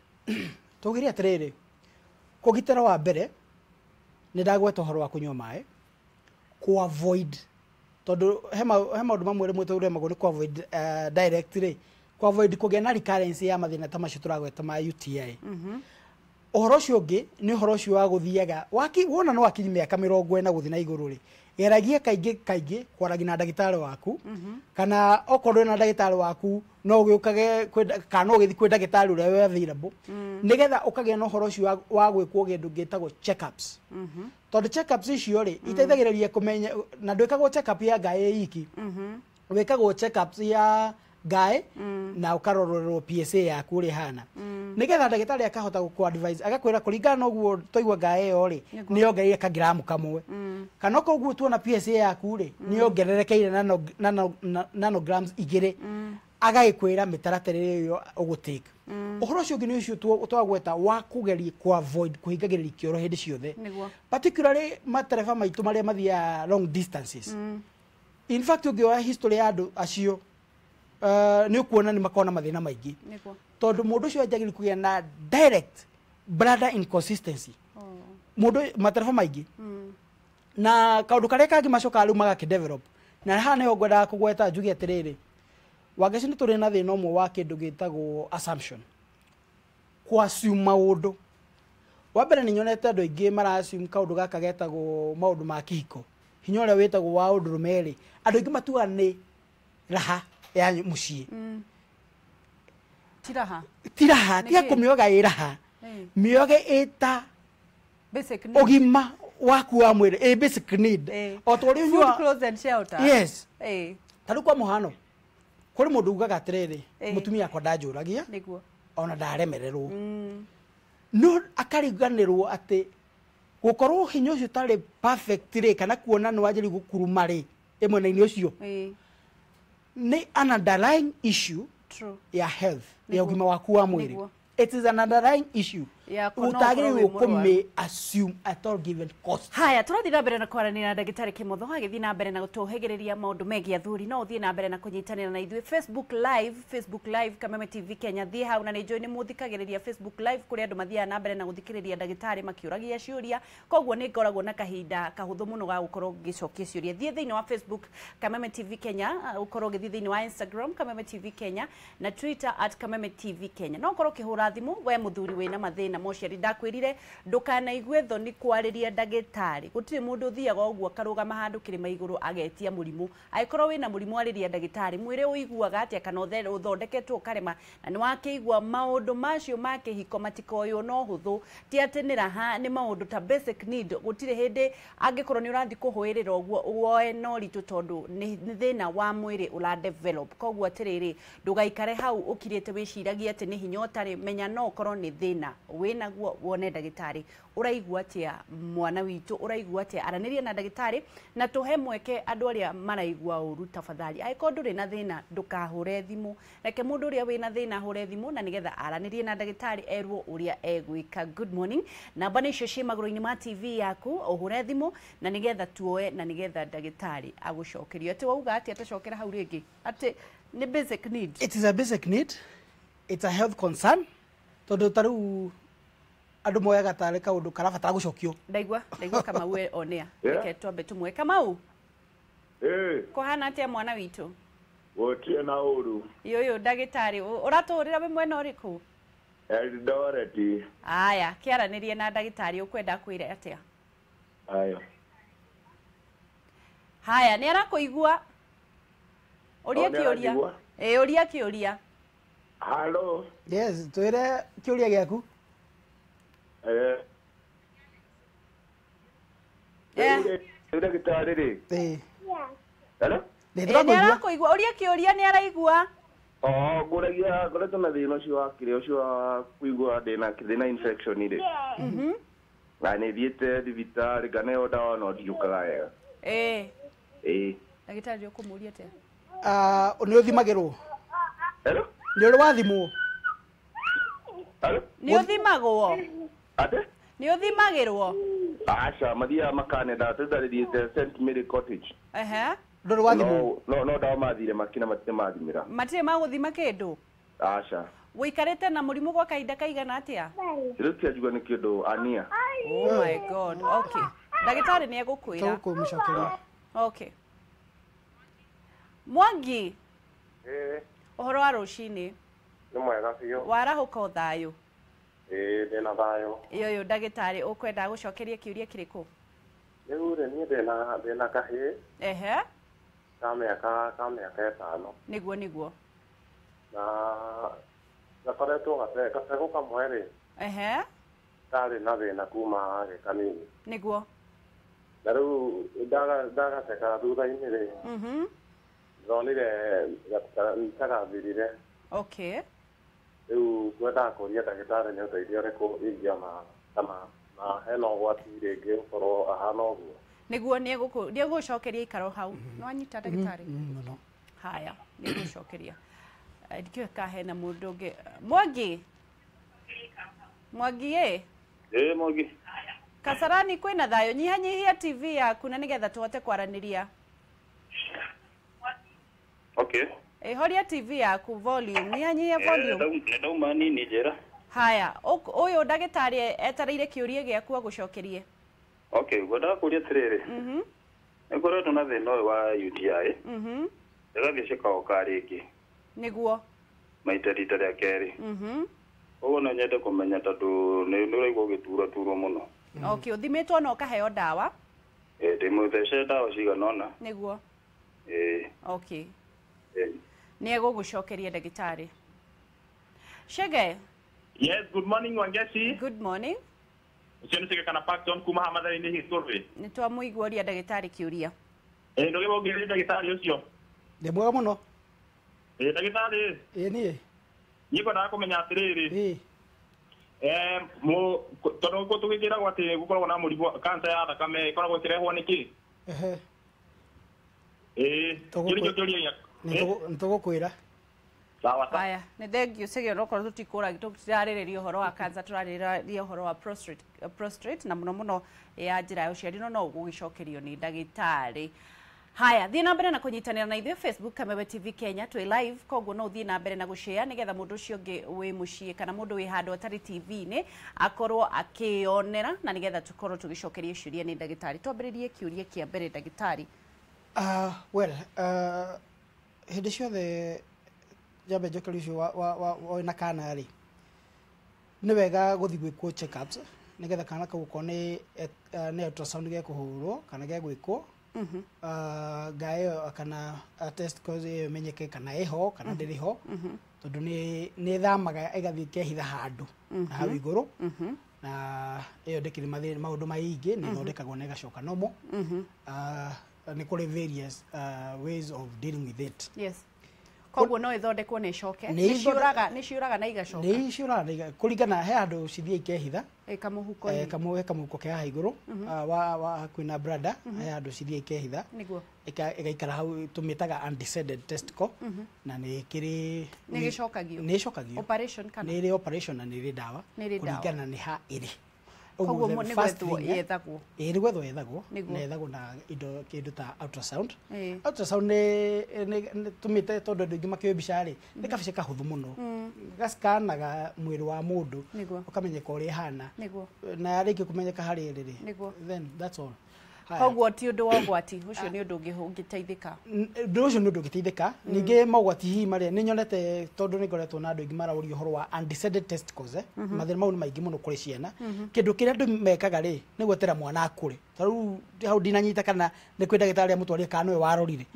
Tugire atĩrĩrĩ, kũgitĩra wa mbere nĩ ndagweta ũhoro wa kũnyua maĩ, ku avoid, tondũ he maũndũ mamwe rĩmwe tũremagwo nĩ ku avoid direct rĩ, ku avoid kũgĩa na recurrence ya mathĩna ta macio tũragweta ma UTI. Ũhoro ũcio ũngĩ nĩ ũhoro ũcio wa gũthiaga wona no wakinyi mĩaka 40 gũthiĩ na igũrũ rĩ, geragie kaingĩ kaingĩ kwaragia na ndagĩtarĩ waku, kana okorwo ndũrĩ na ndagĩtarĩ waku no ũgĩũkage kana no ũgĩthiĩ kwĩ ndagĩtarĩ ũrĩa wĩ available, nĩgetha ũkagĩa na ũhoro ũcio wa gwĩkwo kĩndũ gĩtagwo check-ups. Tondũ check-ups icio rĩ iteithagĩrĩria kũmenya, na ndwĩkagwo check-up ya ngaĩ iki, wĩkagwo check-ups ya ngaĩ na ũkarorerwo PSA yaku ũrĩa ĩhana, nĩgetha ndagĩtarĩ akahota gũkũ advise, agakwĩra kũringana na ũguo twaigua ngaĩ ĩyo rĩ, nĩ yongereire kangiramu kamwe, kana okorwo ũguo tuona PSA yaku rĩ nĩ yongererekeire nanograms 2, agagĩkwĩra mĩtaratara ĩyo ũgũtake. Ũhoro ũcio ũngĩ nĩ ũcio twagweta wa kũgeria ku avoid kũhingagĩrĩria kĩoro hĩndĩ ciothe, particularly matereba maitũ marĩa mathiaga long distances. In fact, ũngĩoya history ya andũ acio, nĩ ũkuona nĩ makoragwo na mathĩna maingĩ, tondũ mũndũ ũcio anjagĩrĩire kũgĩa na direct bladder inconsistency, mũndũ matereba maingĩ. Na kaũndũ karĩa kangĩ macokaga rĩu magakĩ develop, na haha nĩho ngwendaga kũgweta njuge atĩrĩrĩ, Wangeci, nĩ tũrĩ na thĩna ũmwe wa kĩndũ gĩtagwo assumption, kũ assume maũndũ. Wa mbere nĩ nyonete andũ aingĩ mara assume kaũndũ gaka getagwo maũndũ ma kĩhiko, hinya ũrĩa wĩtagwo wa ũndũrũme rĩ, andũ aingĩ matuaga nĩ raha ya mũciĩ. Ti raha. Ti raha, tiga kũmĩoga ĩ raha, mĩoge ĩta ũgima waku wa mwĩrĩ, ĩ basic need. O ta ũrĩa ũnyuaga food, clothes and shelter. Yes. Ta rĩu kwa mũhano, kũrĩ mũndũ ugaga atĩrĩrĩ, mũtumia akwa ndanjũragia ona ndaremererwo, no akariganĩrwo atĩ gũkorwo hinya ũcio ũtarĩ perfect rĩ, kana kuona nĩ wanjĩrĩria gũkuruma rĩ, ĩ mwena-inĩ ũcio nĩ an underlying issue ya health, ya ũgima waku wa mwĩrĩ. It is an underlying issue utagĩrĩirwo kũmĩ assume at all given cost. Haya, tũrathiĩ na mbere na kwaranĩria na ndagĩtarĩ Kimotho agĩthiĩ na mbere na gũtũhĩgĩrĩria maũndũ megiĩ athuri. No ũthiĩ na mbere na kũnyitanĩra na ithuĩ Facebook Live, Facebook Live Kameme TV Kenya. Thiĩ hau, na nĩ njũĩ nĩ mũthikagĩrĩria Facebook Live, kũrĩa andũ mathiaga na mbere na gũthikĩrĩria ndagĩtarĩ makĩũragia ciũria, koguo nĩ ngoragwo na kahinda kahũthũ mũno ga gũkorwo ngĩcokia ciũria. Thiĩ thĩinĩ wa Facebook Kameme TV Kenya, ũkorwo ũgĩthiĩ thĩinĩ wa Instagram Kameme TV Kenya na Twitter at Kameme TV Kenya. No ũkorwo ũkĩhũra thimũ we mũthuri wĩna mathĩna ma ũciari. Ndakwĩrire ndũkanaigue thoni kwarĩria ndagĩtarĩ. Gũtirĩ mũndũ ũthiaga ũguo akarũgama handũ kĩrĩma igũrũ agetia mũrimũ. Angĩkorwo wĩna mũrimũ, arĩria ndagĩtarĩ, mwĩre ũiguaga atĩa, kana ũthondeketwo ũkarema, na nĩ wakĩigua maũndũ macio ma kĩhiko matikoywo no hũthũ. Ti atĩ nĩ raha, nĩ maũndũ ta basic need. Gũtirĩ hĩndĩ angĩkorwo nĩ ũrathiĩ kũhũĩrĩra ũguo woe na ũritũ, tondũ nĩ thĩna wa mwĩrĩ ũra develop. Koguo atĩrĩrĩ, ndũgaikare hau ũkirĩte wĩciragie atĩ nĩ hinya ũtarĩ, menya no ũkorwo nĩ thĩna wĩnaguo, wone ndagĩtarĩ. Ũraigua atĩa mwana witũ, ũraigua atĩa? Aranĩria na ndagĩtarĩ na tũhe mweke andũ arĩa maraigua ũru tafadhali. Angĩkorwo ndũrĩ na thĩna, ndũkahũre thimũ, reke mũndũ ũrĩa wĩna thĩna ahũre thimũ, na nĩgetha aranĩrie na ndagĩtarĩ erwo ũrĩa egwĩka. Good morning. Namba nĩ icio ciĩ magũrũ-inĩ ma TV yaku, ũhũre thimũ na nĩgetha tuoe, na nĩgetha ndagĩtarĩ agũcokerie. Atĩ wauga atĩa? Tũcokera hau rĩngĩ atĩ nĩ basic need. It is a basic need, it's a health concern, tondũ ta rĩu andũ moyaga tarĩ kaũndũ karabatara gũcokio. Ndaigua Kamau onea. Reke twambe tũmwe. Kamau, kũhana atĩa mwana witũ? Gũtirĩ na ũru. Yũyũ ndagĩtarĩ, ũratũhũrĩra wĩ mwena ũrĩkũ? Eldoret. Aya, kĩaranĩrie na ndagĩtarĩ, ũkwenda kwĩra atĩa? Aya. Haya, nĩ arakũigua. Ũria kĩũria. Ĩ, ũria kĩũria. Hello. Yes, twĩre kĩũria gĩaku. Ndagĩtarĩ rĩ. Hello? Nĩ arakũigua, ũria kĩũria, nĩ araigua. Ngũragia ngoretwo na thĩna ũcio wa kĩrĩa ũcio wa kũigua ndĩna infection rĩ. Na nĩ thiĩte thibitarĩ nganeo ndawa no ndiũkaga wega. Ĩĩ. Ndagĩtarĩ ũkũmũria atĩa? Nĩ ũthimagĩrwo? Hello? Nĩ ũrĩ wathimwo? Hello? Nĩ ũthimagwo? Ate? Nĩ ũthimagĩrwo? Aca, mathiaga makanenda tũndarĩ thiĩte St Mary Cottage. Ehe. Ndũrĩ wathimwo? No ndawa mathire makina matirĩ mathimĩra. Matirĩ magũthima kĩndũ? Aca. Wĩikarĩte na mũrimũ gwa kahinda kaigana atĩa? Rĩu tianjigua nĩ kĩndũ ania. Oh my God. Okay. Ndagĩtarĩ nĩ egũkwĩra. Tũkũmũcokeria. Okay. Mwangi. Ĩĩ. Ũhoro wa rũcinĩ? Nĩ mwega biũ. Warahũka o thayũ? Ĩĩ, ndĩna thayũ. Ũyũ ndagĩtarĩ ũkwenda gũcokeria kĩũria kĩrĩkũ? Rĩu rĩ, niĩ ndĩna kahĩĩ. Ehe. Ka mĩaka 5. Nĩguo. Na gakoretwo gategũ kamwe rĩ. Ehe. Karĩ na thĩna kuma gĩ kanini. Nĩguo. Na rĩu ndagateka thutha-inĩ rĩ. Ndonire tagathirire. Okay. Rĩu ngwendaga kũria ndagĩtarĩ nĩ ũteithio ũrĩkũ ingĩona kana na hena ũgwati rĩngĩ gũkorwo ahana ũguo. Nĩguo nĩegũcokeria ikaro hau. Nĩwanyita ndagĩtarĩ? Mũno. Haya, nĩegũcokeria. Ndikĩũĩ kana hena mũndũ ũngĩ. Mwangi? Mwangi ĩ? Ĩ Mwangi. Kasarani kwĩna thayũ, nyihanyihia TV yaku na nĩgetha tũhote kwaranĩria. Okay. Horia TV yaku volume, nyihanyihia volume. Nĩ ndauma nini njĩra. Haya, ũyũ ndagĩtarĩ etereire kĩũria gĩaku agũcokerie. Okay, ngwendaga kũria atĩrĩrĩ. Nĩ ngoretwo na thĩna ũyũ wa UTI. Ĩgathiĩ cikaoka rĩngĩ. Nĩguo. Maita rita rĩa kerĩ. Ũguo no nyende kũmenya tondũ nĩ ũraigua ũgĩturaturwo mũno. Okay, ũthimĩtwo na ũkaheo ndawa? Ĩĩ, ndĩmũthece ndawa cigana ũna. Nĩguo. Ĩĩ. Okay. Nĩ egũgũcokeria ndagĩtarĩ. Chege. Yes, good morning Wangeci. Good morning. Ũcio nĩ Chege kana Paxton kuma haha Mathare-inĩ Gĩkũrũĩ. Nĩ twamũigua ũria ndagĩtarĩ kĩũria. Ĩĩ, ndũgĩba ũngĩrĩria ndagĩtarĩ ũcio. Ndĩ mwega mũno. Ĩĩ, ndagĩtarĩ. Ĩĩ niĩ. Niĩ ngwendaga kũmenya atĩrĩrĩ. Ĩĩ. Tondũ tũgĩkĩragwo atĩ gũkoragwo na mũrimũ cancer ya thakame ĩkoragwo ĩkĩrehwo nĩ kĩ? Ehe. Ĩĩ, kĩu nĩkĩo kĩũria gĩakwa. Nĩ tũgũkwĩra. Sawa. Haya, nĩ thengiũ Chege, onokorwo tũtirarĩrĩria ũhoro wa cancer, tũrarĩrĩria ũhoro wa prostate na mũno mũno ya njĩra ya ũciari, no ũgũgĩcokerio nĩ ndagĩtarĩ. Haya, thiĩ na mbere na kũnyitanĩra na ithuĩ Facebook Kameme TV Kenya, twĩ live, koguo no ũthiĩ na mbere na gũshare nĩgetha mũndũ ũcio ũngĩ wĩ mũciĩ kana mũndũ wĩ handũ atarĩ TV-inĩ akorwo akĩyonera, na nĩgetha tũkorwo tũgĩcokeria ciũria nĩ ndagĩtarĩ. Twambĩrĩrie kĩũria kĩa mbere ndagĩtarĩ. Well, hĩndĩ ciothe njambe njokerie ũcio wa na kana rĩ, nĩ wega gũthiĩ gwĩkwo check-ups nĩgetha kana kau okorwo nĩ ultrasound gekũhũrwo kana gegwĩkwo nga ĩyo kana test cause ĩyo ĩmenyeke kana ĩho kana ndĩrĩ ho, tondũ nĩ ĩthamaga ĩgathiĩ ĩkehitha handũ na hau igũrũ, na ĩyo ndĩkĩrĩ maũndũ maingĩ, nĩ ĩthondekagwo na ĩgacoka normal. Nĩ kũrĩ various ways of dealing with it. Yes. Koguo no ĩthondekwo na ĩcoke. Nĩ ciũraga na igacoka. Nĩ ciũraga na kũringana he handũ cithiĩ ikehitha. Kamũhuko-inĩ. Kamũhuko ke haha igũrũ wa hakuhĩ na bladder, he handũ cithiĩ ikehitha. Nĩguo. Ĩgaikara hau, tũmĩtaga undescended testicle, na nĩ kĩrĩ nĩ gĩcokagio. Nĩ ĩcokagio. Operation kana? Nĩ ĩrĩ operation na nĩ ĩrĩ ndawa. Kũringana nĩ ha ĩrĩ. Koguo nĩ gwethwo yethagwo. Ĩĩ, nĩ gwethwo yethagwo, na yethagwo na indo kĩndũ ta ultrasound. Ultrasound nĩ tũmĩte tondũ andũ aingĩ makĩoe mbica rĩ, nĩ kabica kahũthũ mũno. Gacikanaga mwĩrĩ wa mũndũ, ũkamenyeka ũrĩa ĩhana. Na yarĩkia kũmenyeka harĩa ĩrĩ rĩ, then that's all. Koguo ti ũndũ wa ũgwati, ũcio nĩ ũndũ ũngĩteithĩka. Ũndũ ũcio nĩ ũndũ ũngĩteithĩka. Ningĩ mogwati hihi marĩa nĩ nyonete, tondũ nĩ ngoretwo na andũ aingĩ maraũria ũhoro wa undescended testicles, mathĩna mau nĩ maingĩ mũno kũrĩ ciana. Kĩndũ kĩrĩa andũ mekaga rĩ, nĩ gwetera mwana akũre. Ta rĩu hau ndinanyita kana nĩ kwĩ ndagĩtarĩ amũtwarire kana nĩwe warorire.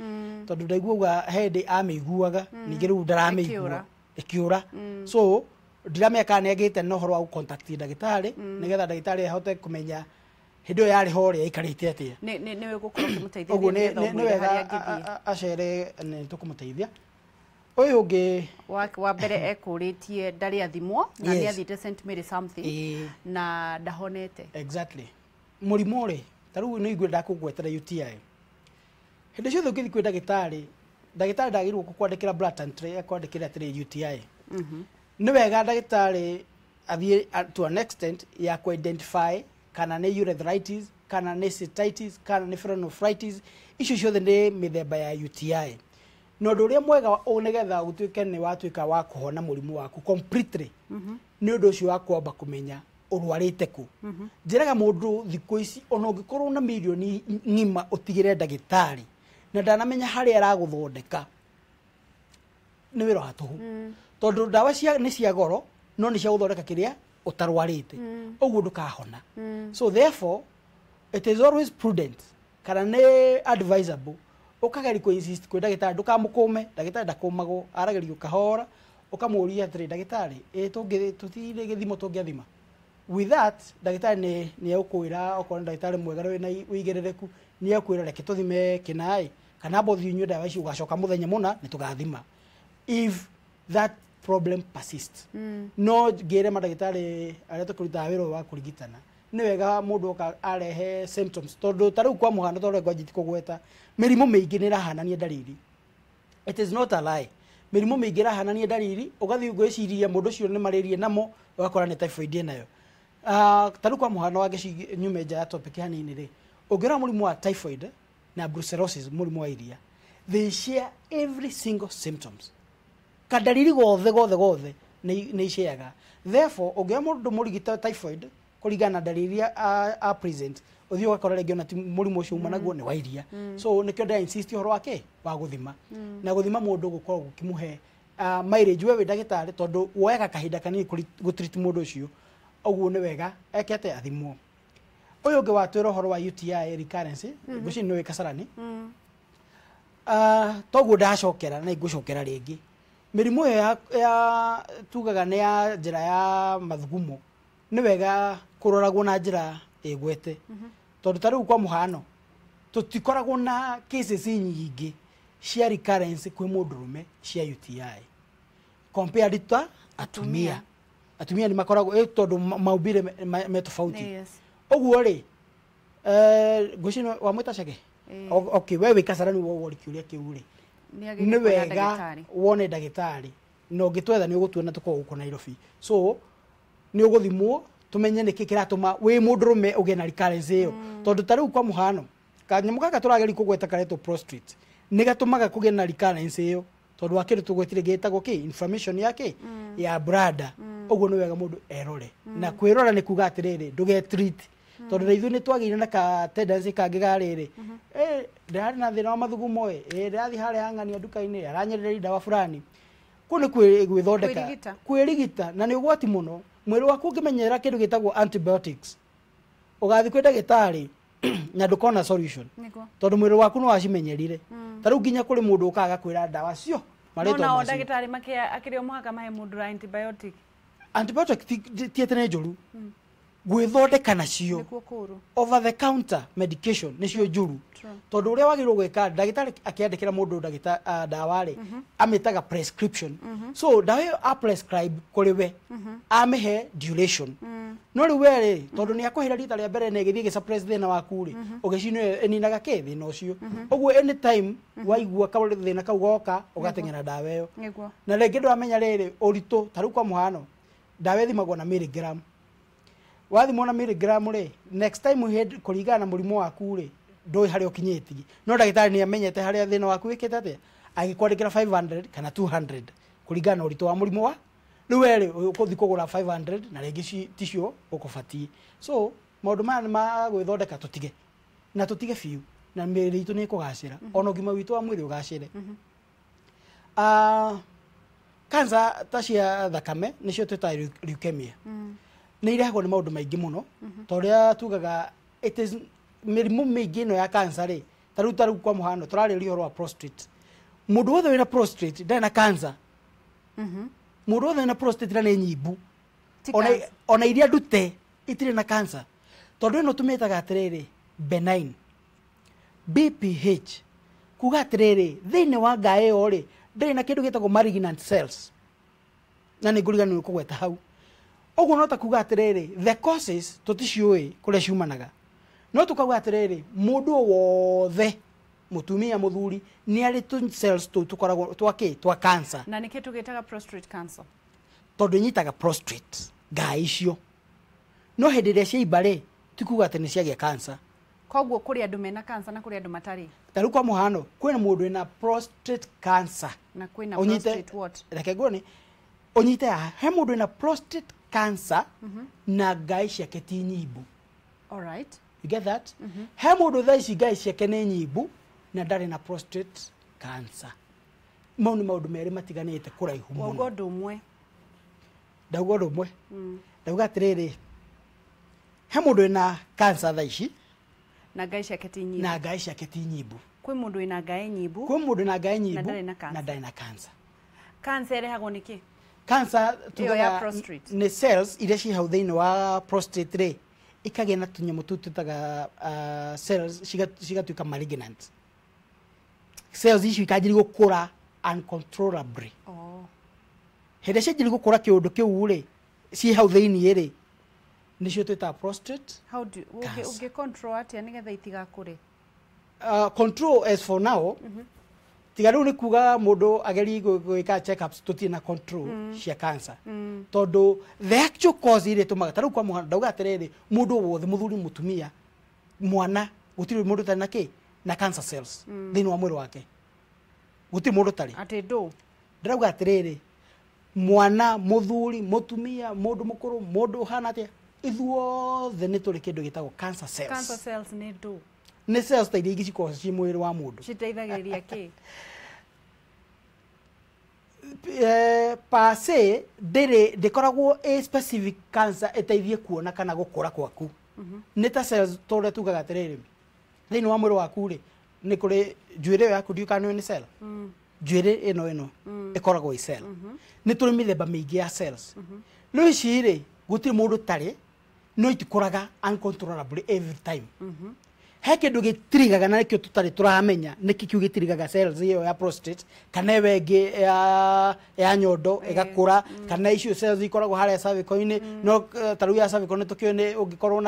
Tondũ ndaigua uga he hĩndĩ amĩiguaga, ningĩ rĩu ndaramĩigua. Ĩkĩũra. So ndiramenya kana nĩ agĩte na ũhoro wa gũ-contact ndagĩtarĩ, nĩgetha ndagĩtarĩ ahote kũmenya hĩndĩ ĩyo yarĩ ho ũrĩa aikarĩte atĩa. Nĩwe ũgũkorwo ũkĩmũteithia Ũguo nĩgetha nĩ ũmwĩre harĩa wega angĩthiĩ. acere, nĩ tũkũmũteithia. Ũyũ ũngĩ wa mbere ekũrĩtie ndarĩ athimwo na Yes. nĩ athiĩte St Mary something na ndahonete. Exactly. Mũrimũ rĩ, ta rĩu nĩ ingwenda kũgwetera UTI. Hĩndĩ ciothe ũngĩthiĩ kwĩ ndagĩtarĩ, ndagĩtarĩ ndagĩrĩirwo gũkwandĩkĩra blatantly, akwandĩkĩre atĩrĩ UTI. Nĩ wega ndagĩtarĩ athiĩ to an extent ya kũ identify kana nĩ urethritis, kana nĩ cystitis, kana nĩ pyelonephritis. Icio ciothe nĩ mĩthemba ya UTI. Na ũndũ ũrĩa mwega nĩgetha ũtuĩke nĩ watuĩka wa kũhona mũrimũ waku completely, nĩ ũndũ ũcio wa kwamba kũmenya ũrwarĩte kũ. Njĩraga mũndũ thikũ ici ona ũngĩkorwo na mirioni ng'ima ũtigĩre ndagĩtarĩ na ndanamenya harĩa aragũthondeka, nĩ wĩra wa tũhũ. Tondũ ndawa nĩ cia goro no nĩ cia gũthondeka kĩrĩa ũtarwarĩte, ũguo ndũkahona. So therefore it is always prudent kana nĩ advisable ũkageria kũ insist kwĩ ndagĩtarĩ, ndũkamũkũme. Ndagĩtarĩ ndakũmagwo, aragĩrio kahora, ũkamũria atĩrĩ, ndagĩtarĩ, tũtirĩ gĩthimo tũngĩathima. With that, ndagĩtarĩ nĩ egũkwĩra, okorwo nĩ ndagĩtarĩ mwega wĩna ũigĩrĩrĩku, nĩ egũkwĩra reke tũthime kĩnaĩ, kana amba ũthiĩ ũnyue ndawa ici, ũgacoka mũthenya mũna nĩ tũgathima. If that problem persists. No ngĩre mandagĩtarĩ arĩa tũkĩrutaga wĩra ũyũ wa kũrigitana, nĩ wega mũndũ oka arehe symptoms, tondũ ta rĩu kwa mũhano, tondũ ngwanjĩtie kũgweta mĩrimũ mĩingĩ nĩ ĩrahanania ndariri. It is not a lie. Mĩrimũ mĩingĩ ĩrahanania ndariri, ũgathiĩ gwĩciria mũndũ ũcio nĩ malaria namo, ũgakora nĩ typhoid ĩnayo. Ta rĩu kwa mũhano wa nyume nja ya topic hanini rĩ, ũngĩrora mũrimũ wa typhoid na brucellosis, mũrimũ wa iria, they share every single symptoms. Kadariri gothe gothe gothe nĩ iceaga. Therefore ũngĩoya mũndũ mũrigita typhoid kũringana na ndariri a present, ũthiĩ ũgakora rĩngĩ ona ti mũrimũ ũcio uma naguo nĩ wa iria. So nĩkĩo ndĩra insist ũhoro wake wa gũthima. Na gũthima mũndũ gũkorwo gũkĩmũhe mileage we wĩ ndagĩtarĩ, tondũ woyaga kahinda kanini gũtreat mũndũ ũcio. Ũguo nĩ wega eke atĩ athimwo. Ũyũ ũngĩ watwĩra ũhoro wa UTI recurrence, ngwĩciria nĩ ũĩ Kasarani. Toguo ndacokera na ingũcokera rĩngĩ. Mĩrimũ ĩyo ya tugaga nĩ ya njĩra ya mathugumo, nĩ wega kũroragwo na njĩra ĩgwete. Tondũ ta rĩu kwa mũhano, tũtikoragwo na cases nyingĩ cia recurrence kwĩ mũndũrũme cia UTI compared to atumia. Atumia nĩ makoragwo tondũ maumbire me tofauti. Ũguo rĩ, ngwĩciria wamwĩta Chege? Okay, we wĩ Kasarani wori kĩũria kĩu rĩ, nĩ wega wone ndagĩtarĩ, na ũngĩtwetha nĩ ũgũtuona tũkoragwo gũkũ Nairobi. So nĩ ũgũthimwo tũmenye nĩkĩ kĩratũma wĩ mũndũrũme ũgĩe na recurrence ĩyo. Tondũ ta rĩu kwa mũhano, kanyamũ gaka tũrageria kũgweta karetwo prostate, nĩ gatũmaga kũgĩe na recurrence ĩyo, tondũ wa kĩndũ tũgwetire gĩtagwo kĩ inflammation ya kĩ ya bladder. Ũguo nĩ wega mũndũ erore. Na kwĩrora nĩ kuga atĩrĩrĩ, ndũge treat. Tondũ na ithuĩ nĩ twagĩire na ka tendency kangĩ ga rĩrĩ, ndĩrarĩ na thĩna wa mathugumo ĩ, ndĩrathiĩ harĩa ng'ania nduka-inĩ aranyereria ndawa fulani. Kũu nĩ gwĩthondeka, kwĩrigita, na nĩ ũgwati mũno. Mwĩrĩ waku ũngĩmenyera kĩndũ gĩtagwo antibiotics, ũgathiĩ kwĩ ndagĩtarĩ na ndũkona solution, tondũ mwĩrĩ waku nĩ wacimenyerire. Ta rĩu nginya kũrĩ mũndũ ũkaga kwĩra ndawa cio marĩtwa macio. No ndagĩtarĩ akĩrĩ o mũhaka mahe mũndũ antibiotic. Antibiotic ti atĩ nĩ njũru, gwĩthondeka nacio over the counter medication nĩcio njũru. Tondũ ũrĩa wagĩrĩirwo gwĩka, ndagĩtarĩ akĩandĩkĩra mũndũ ndawa rĩ, amĩtaga prescription. So ndawa ĩyo a prescribe kũrĩ we, amĩhe duration. No rĩu we rĩ, tondũ nĩ akũheire rita rĩa mbere na ĩgĩthiĩ ĩgĩsuppress thĩna waku rĩ, ũgĩcinwo ĩninaga kĩ thĩna ũcio. Ũguo anytime waigua thĩna kau goka, ũgateng'era ndawa ĩyo. Na rĩngĩ ndũramenya rĩrĩ ũritũ, ta rĩu kwa mũhano, ndawa ĩthimagwo na milligram. Wathimwo na milligram rĩ, next time kũringana na mũrimũ waku rĩ, ndũĩ harĩa ũkinyĩtie. No ndagĩtarĩ nĩ amenyete harĩa thĩna waku wĩkĩte atĩa, agĩkwandĩkĩra 500 kana 200 kũringana na ũritũ wa mũrimũ wa rĩu we rĩ, ũgũthiĩ kũgũra 500 na rĩngĩ ticio ũkũbatiĩ. So maũndũ maya nĩ ma gwĩthondeka tũtige, na tũtige biũ, na mĩĩrĩ itũ nĩ ĩkũgacĩra, ona ũgima witũ wa mwĩrĩ ũgacĩre. Cancer ta cia thakame nĩcio twĩtaga leukemia. Nĩ irehagwo nĩ maũndũ maingĩ mũno, ta ũrĩa tugaga it is mĩrimũ mĩingĩ ĩno ya cancer rĩ, ta rĩu kwa mũhano tũrarĩrĩria ũhoro wa prostate. Mũndũ wothe wĩna prostate ndarĩ na cancer. Mũndũ wothe wĩna prostate na nĩ nyimbu, ona iria ndute itirĩ na cancer. Tondũ ĩno tũmĩtaga atĩrĩrĩ benign BPH, kuga atĩrĩrĩ thĩinĩ wa ngaĩ ĩyo rĩ, Ndĩrĩ na kĩndũ gĩtagwo malignant cells, na nĩ ngũriganĩrwo kũgweta hau. Ũguo no ta kuga atĩrĩrĩ, the causes tũticiũĩ kũrĩa ciumanaga, no tũkauga atĩrĩrĩ, mũndũ o wothe, mũtumia, mũthuri, nĩ arĩ tũ cells tũu tũkoragwo twa kĩ, twa cancer. Na nĩkĩ tũgĩtaga prostate cancer? Tondũ ĩnyitaga prostate, ngai icio, no hĩndĩ ĩrĩa ciaimba rĩ, ti kuga atĩ nĩ ciagĩa cancer. Koguo kũrĩ andũ mena cancer na kũrĩ andũ matarĩ? Ta rĩu kwa mũhano, kwĩna mũndũ wĩna prostate cancer Na kwĩna Ũnyite- prostate what? Reke nguone, ũnyite haha, he mũndũ wĩna prostate cancer na ngai ciake ti nyimbu. All right. You get that? He mũndũ thaa ici ngai ciake nĩ nyimbu na ndarĩ na prostate cancer. Mau nĩ maũndũ merĩ matiganĩte kũraihu Wauga mũno. ũndũ ũmwe. Ndauga ũndũ ũmwe. Ndauga atĩrĩrĩ, he mũndũ wĩna cancer thaa ici Na ngai ciake ti nyimbu. Na ngai ciake ti nyimbu. Kwĩ mũndũ wĩna ngai nyimbu. Kwĩ mũndũ na ngai nyimbu Na ndarĩ na cancer. Na ndarĩ na cancer. Cancer ĩrehagwo nĩ kĩ? Cancer Ĩyo tugaga ya prostate. nĩ cells iria ciĩ hau thĩinĩ wa prostate rĩ, ikagĩa na tũnyamũ tũu twĩtaga cells, cigatuĩka malignant cells. Icio ikanjĩrĩria gũkũra uncontrollably. Oh. Hĩndĩ ĩrĩa cianjĩrĩria gũkũra, kĩũndũ kĩu rĩ, ciĩ hau thĩinĩ rĩ, nĩcio twĩtaga prostate How do ũngĩ cancer. Ũngĩ control atĩa nĩgetha itigakũre? Control as for now, tiga rĩu nĩ kuga mũndũ agerie gwĩka checkups, tũtirĩ na control cia cancer, tondũ the actual cause iria ĩtũmaga, ta rĩu kwa mũhano, ndauga atĩrĩrĩ, mũndũ wothe, mũthuri, mũtumia, mwana, gũtirĩ mũndũ ũtarĩ na kĩ, na cancer cells thĩinĩ wa mwĩrĩ wake. Gũtirĩ mũndũ ũtarĩ. Atĩ ndũ? Ndĩrauga atĩrĩrĩ, mwana, mũthuri, mũtumia, mũndũ mũkũrũ, mũndũ ũhana atĩa, ithuothe nĩ tũrĩ kĩndũ gĩtagwo cancer cells. Cancer cells nĩ ndũ? Nĩ cells ta iria ingĩ cikoragwo ciĩ mwĩrĩ wa mũndũ. Citeithagĩrĩria kĩ? Per se ndĩrĩ, ndĩkoragwo ĩ specific cancer ĩteithie kuona kana gũkũra gwaku. Nĩ ta cells, ta ũrĩa tugaga atĩrĩrĩ, thĩinĩ wa mwĩrĩ waku rĩ, nĩ kũrĩ njuĩrĩ ĩyo yaku, ndiũĩ kana nĩũĩ nĩ cell. Njuĩrĩ ĩno ĩkoragwo ĩ cell. Nĩ tũrĩ mĩthemba mĩingĩ ya cells. Rĩu ici rĩ, gũtirĩ mũndũ ũtarĩ, no itikũraga uncontrollably every time. He kĩndũ gĩtirigaga, na nĩkĩo tũtarĩ tũramenya nĩkĩ kĩu gĩtirigaga cells ĩyo ya prostate, kana ĩyo ĩngĩ ya nyondo ĩgakũra, kana icio cells ikoragwo harĩa cervical-inĩ. No ta rĩu ya cervical nĩ tũkĩũĩ nĩ ũngĩkorwo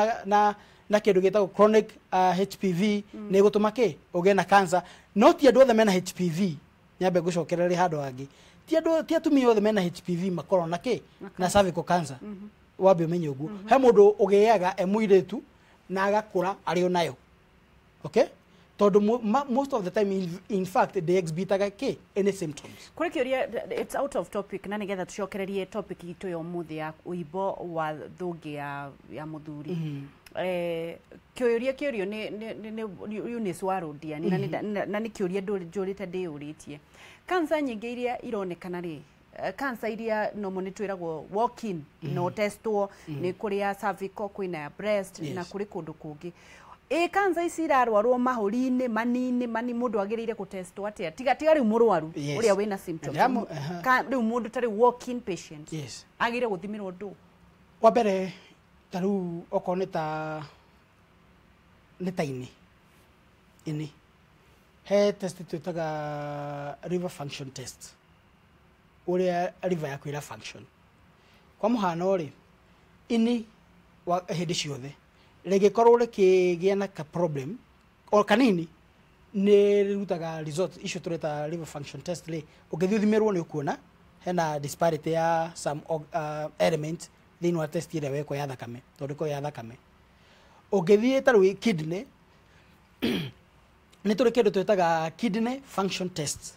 na kĩndũ gĩtagwo chronic HPV, nĩ ĩgũtũma kĩ, ũgĩe na cancer. No ti andũ othe mena HPV. Nyambe ngũcokererie handũ hangĩ. Ti andũ, ti atumia othe mena HPV makorwo na kĩ, na cervical cancer. Wambe ũmenye ũguo, he mũndũ ũgĩaga e mũirĩtu na agakũra arĩ o nayo, okay? Tondũ most of the time, in fact, they exhibitaga kĩ, any symptoms. Kũrĩ kĩũria, it's out of topic, na nĩgetha tũcokererie topic itũ ya ũmũthĩ ya ũimbo wa thũngĩ ya mũthuri. Kĩũria kĩũrio nĩ Eunice wa Rũndiani, na nĩ kĩũria njũrĩte ndĩyũrĩtie. Cancer nyingĩ iria ironekana rĩ, cancer iria nomo nĩ twĩragwo walk in no testwo, nĩ kũrĩ ya cervical, kwĩna ya breast, na kũrĩ kũndũ kũngĩ. Ĩ cancer ici irarwarwo mahũri-inĩ manini mani, mũndũ agĩrĩire gũtestwo atĩa? Tiga rĩu mũrwaru ũrĩa wĩna symptoms. Rĩu mũndũ ta rĩu walk in patient agĩrĩire gũthimĩrwo ndũ? Wa mbere, ta rĩu okorwo nĩ ta ini, he test twĩtaga liver function test, ũrĩa liver yaku ĩra function. Kwa mũhano rĩ, ini wa hĩndĩ ciothe rĩngĩkorwo rĩkĩgĩa na ka problem o kanini, nĩ rĩrutaga result icio tũreta liver function test rĩ. Ũngĩthiĩ ũthimĩrwo, nĩ ũkuona hena disparity ya some element thĩinĩ wa test ĩrĩa wekwo ya thakame, tondũ ĩkoragwo ya thakame. Ũngĩthiĩ ta rĩu kidney, nĩ tũrĩ kĩndũ twĩtaga kidney function test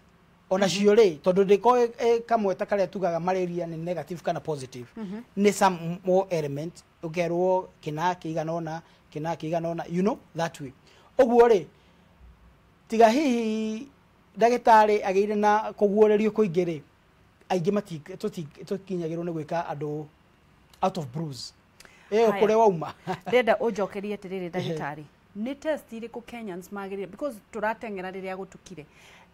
onacio rĩ, tondũ ndĩkoragwo ĩ kamwe ta karĩa tugaga malaria nĩ negative kana positive. Nĩ some more element, ũkerwo kĩna kĩigana ũna, kĩna kĩigana ũna, you know that way. Ũguo rĩ, tiga hihi ndagĩtarĩ agĩire na kũguũrĩrio kũingĩ rĩ, aingĩ tũkinyagĩrwo nĩ gwĩka andũ out of bruise ĩyo Haya. kũrĩa wauma. Ndenda ũnjokerie atĩrĩrĩ, ndagĩtarĩ, nĩ test irĩkũ Kenyans magĩrĩire, because tũrateng'era rĩrĩa gũtukire,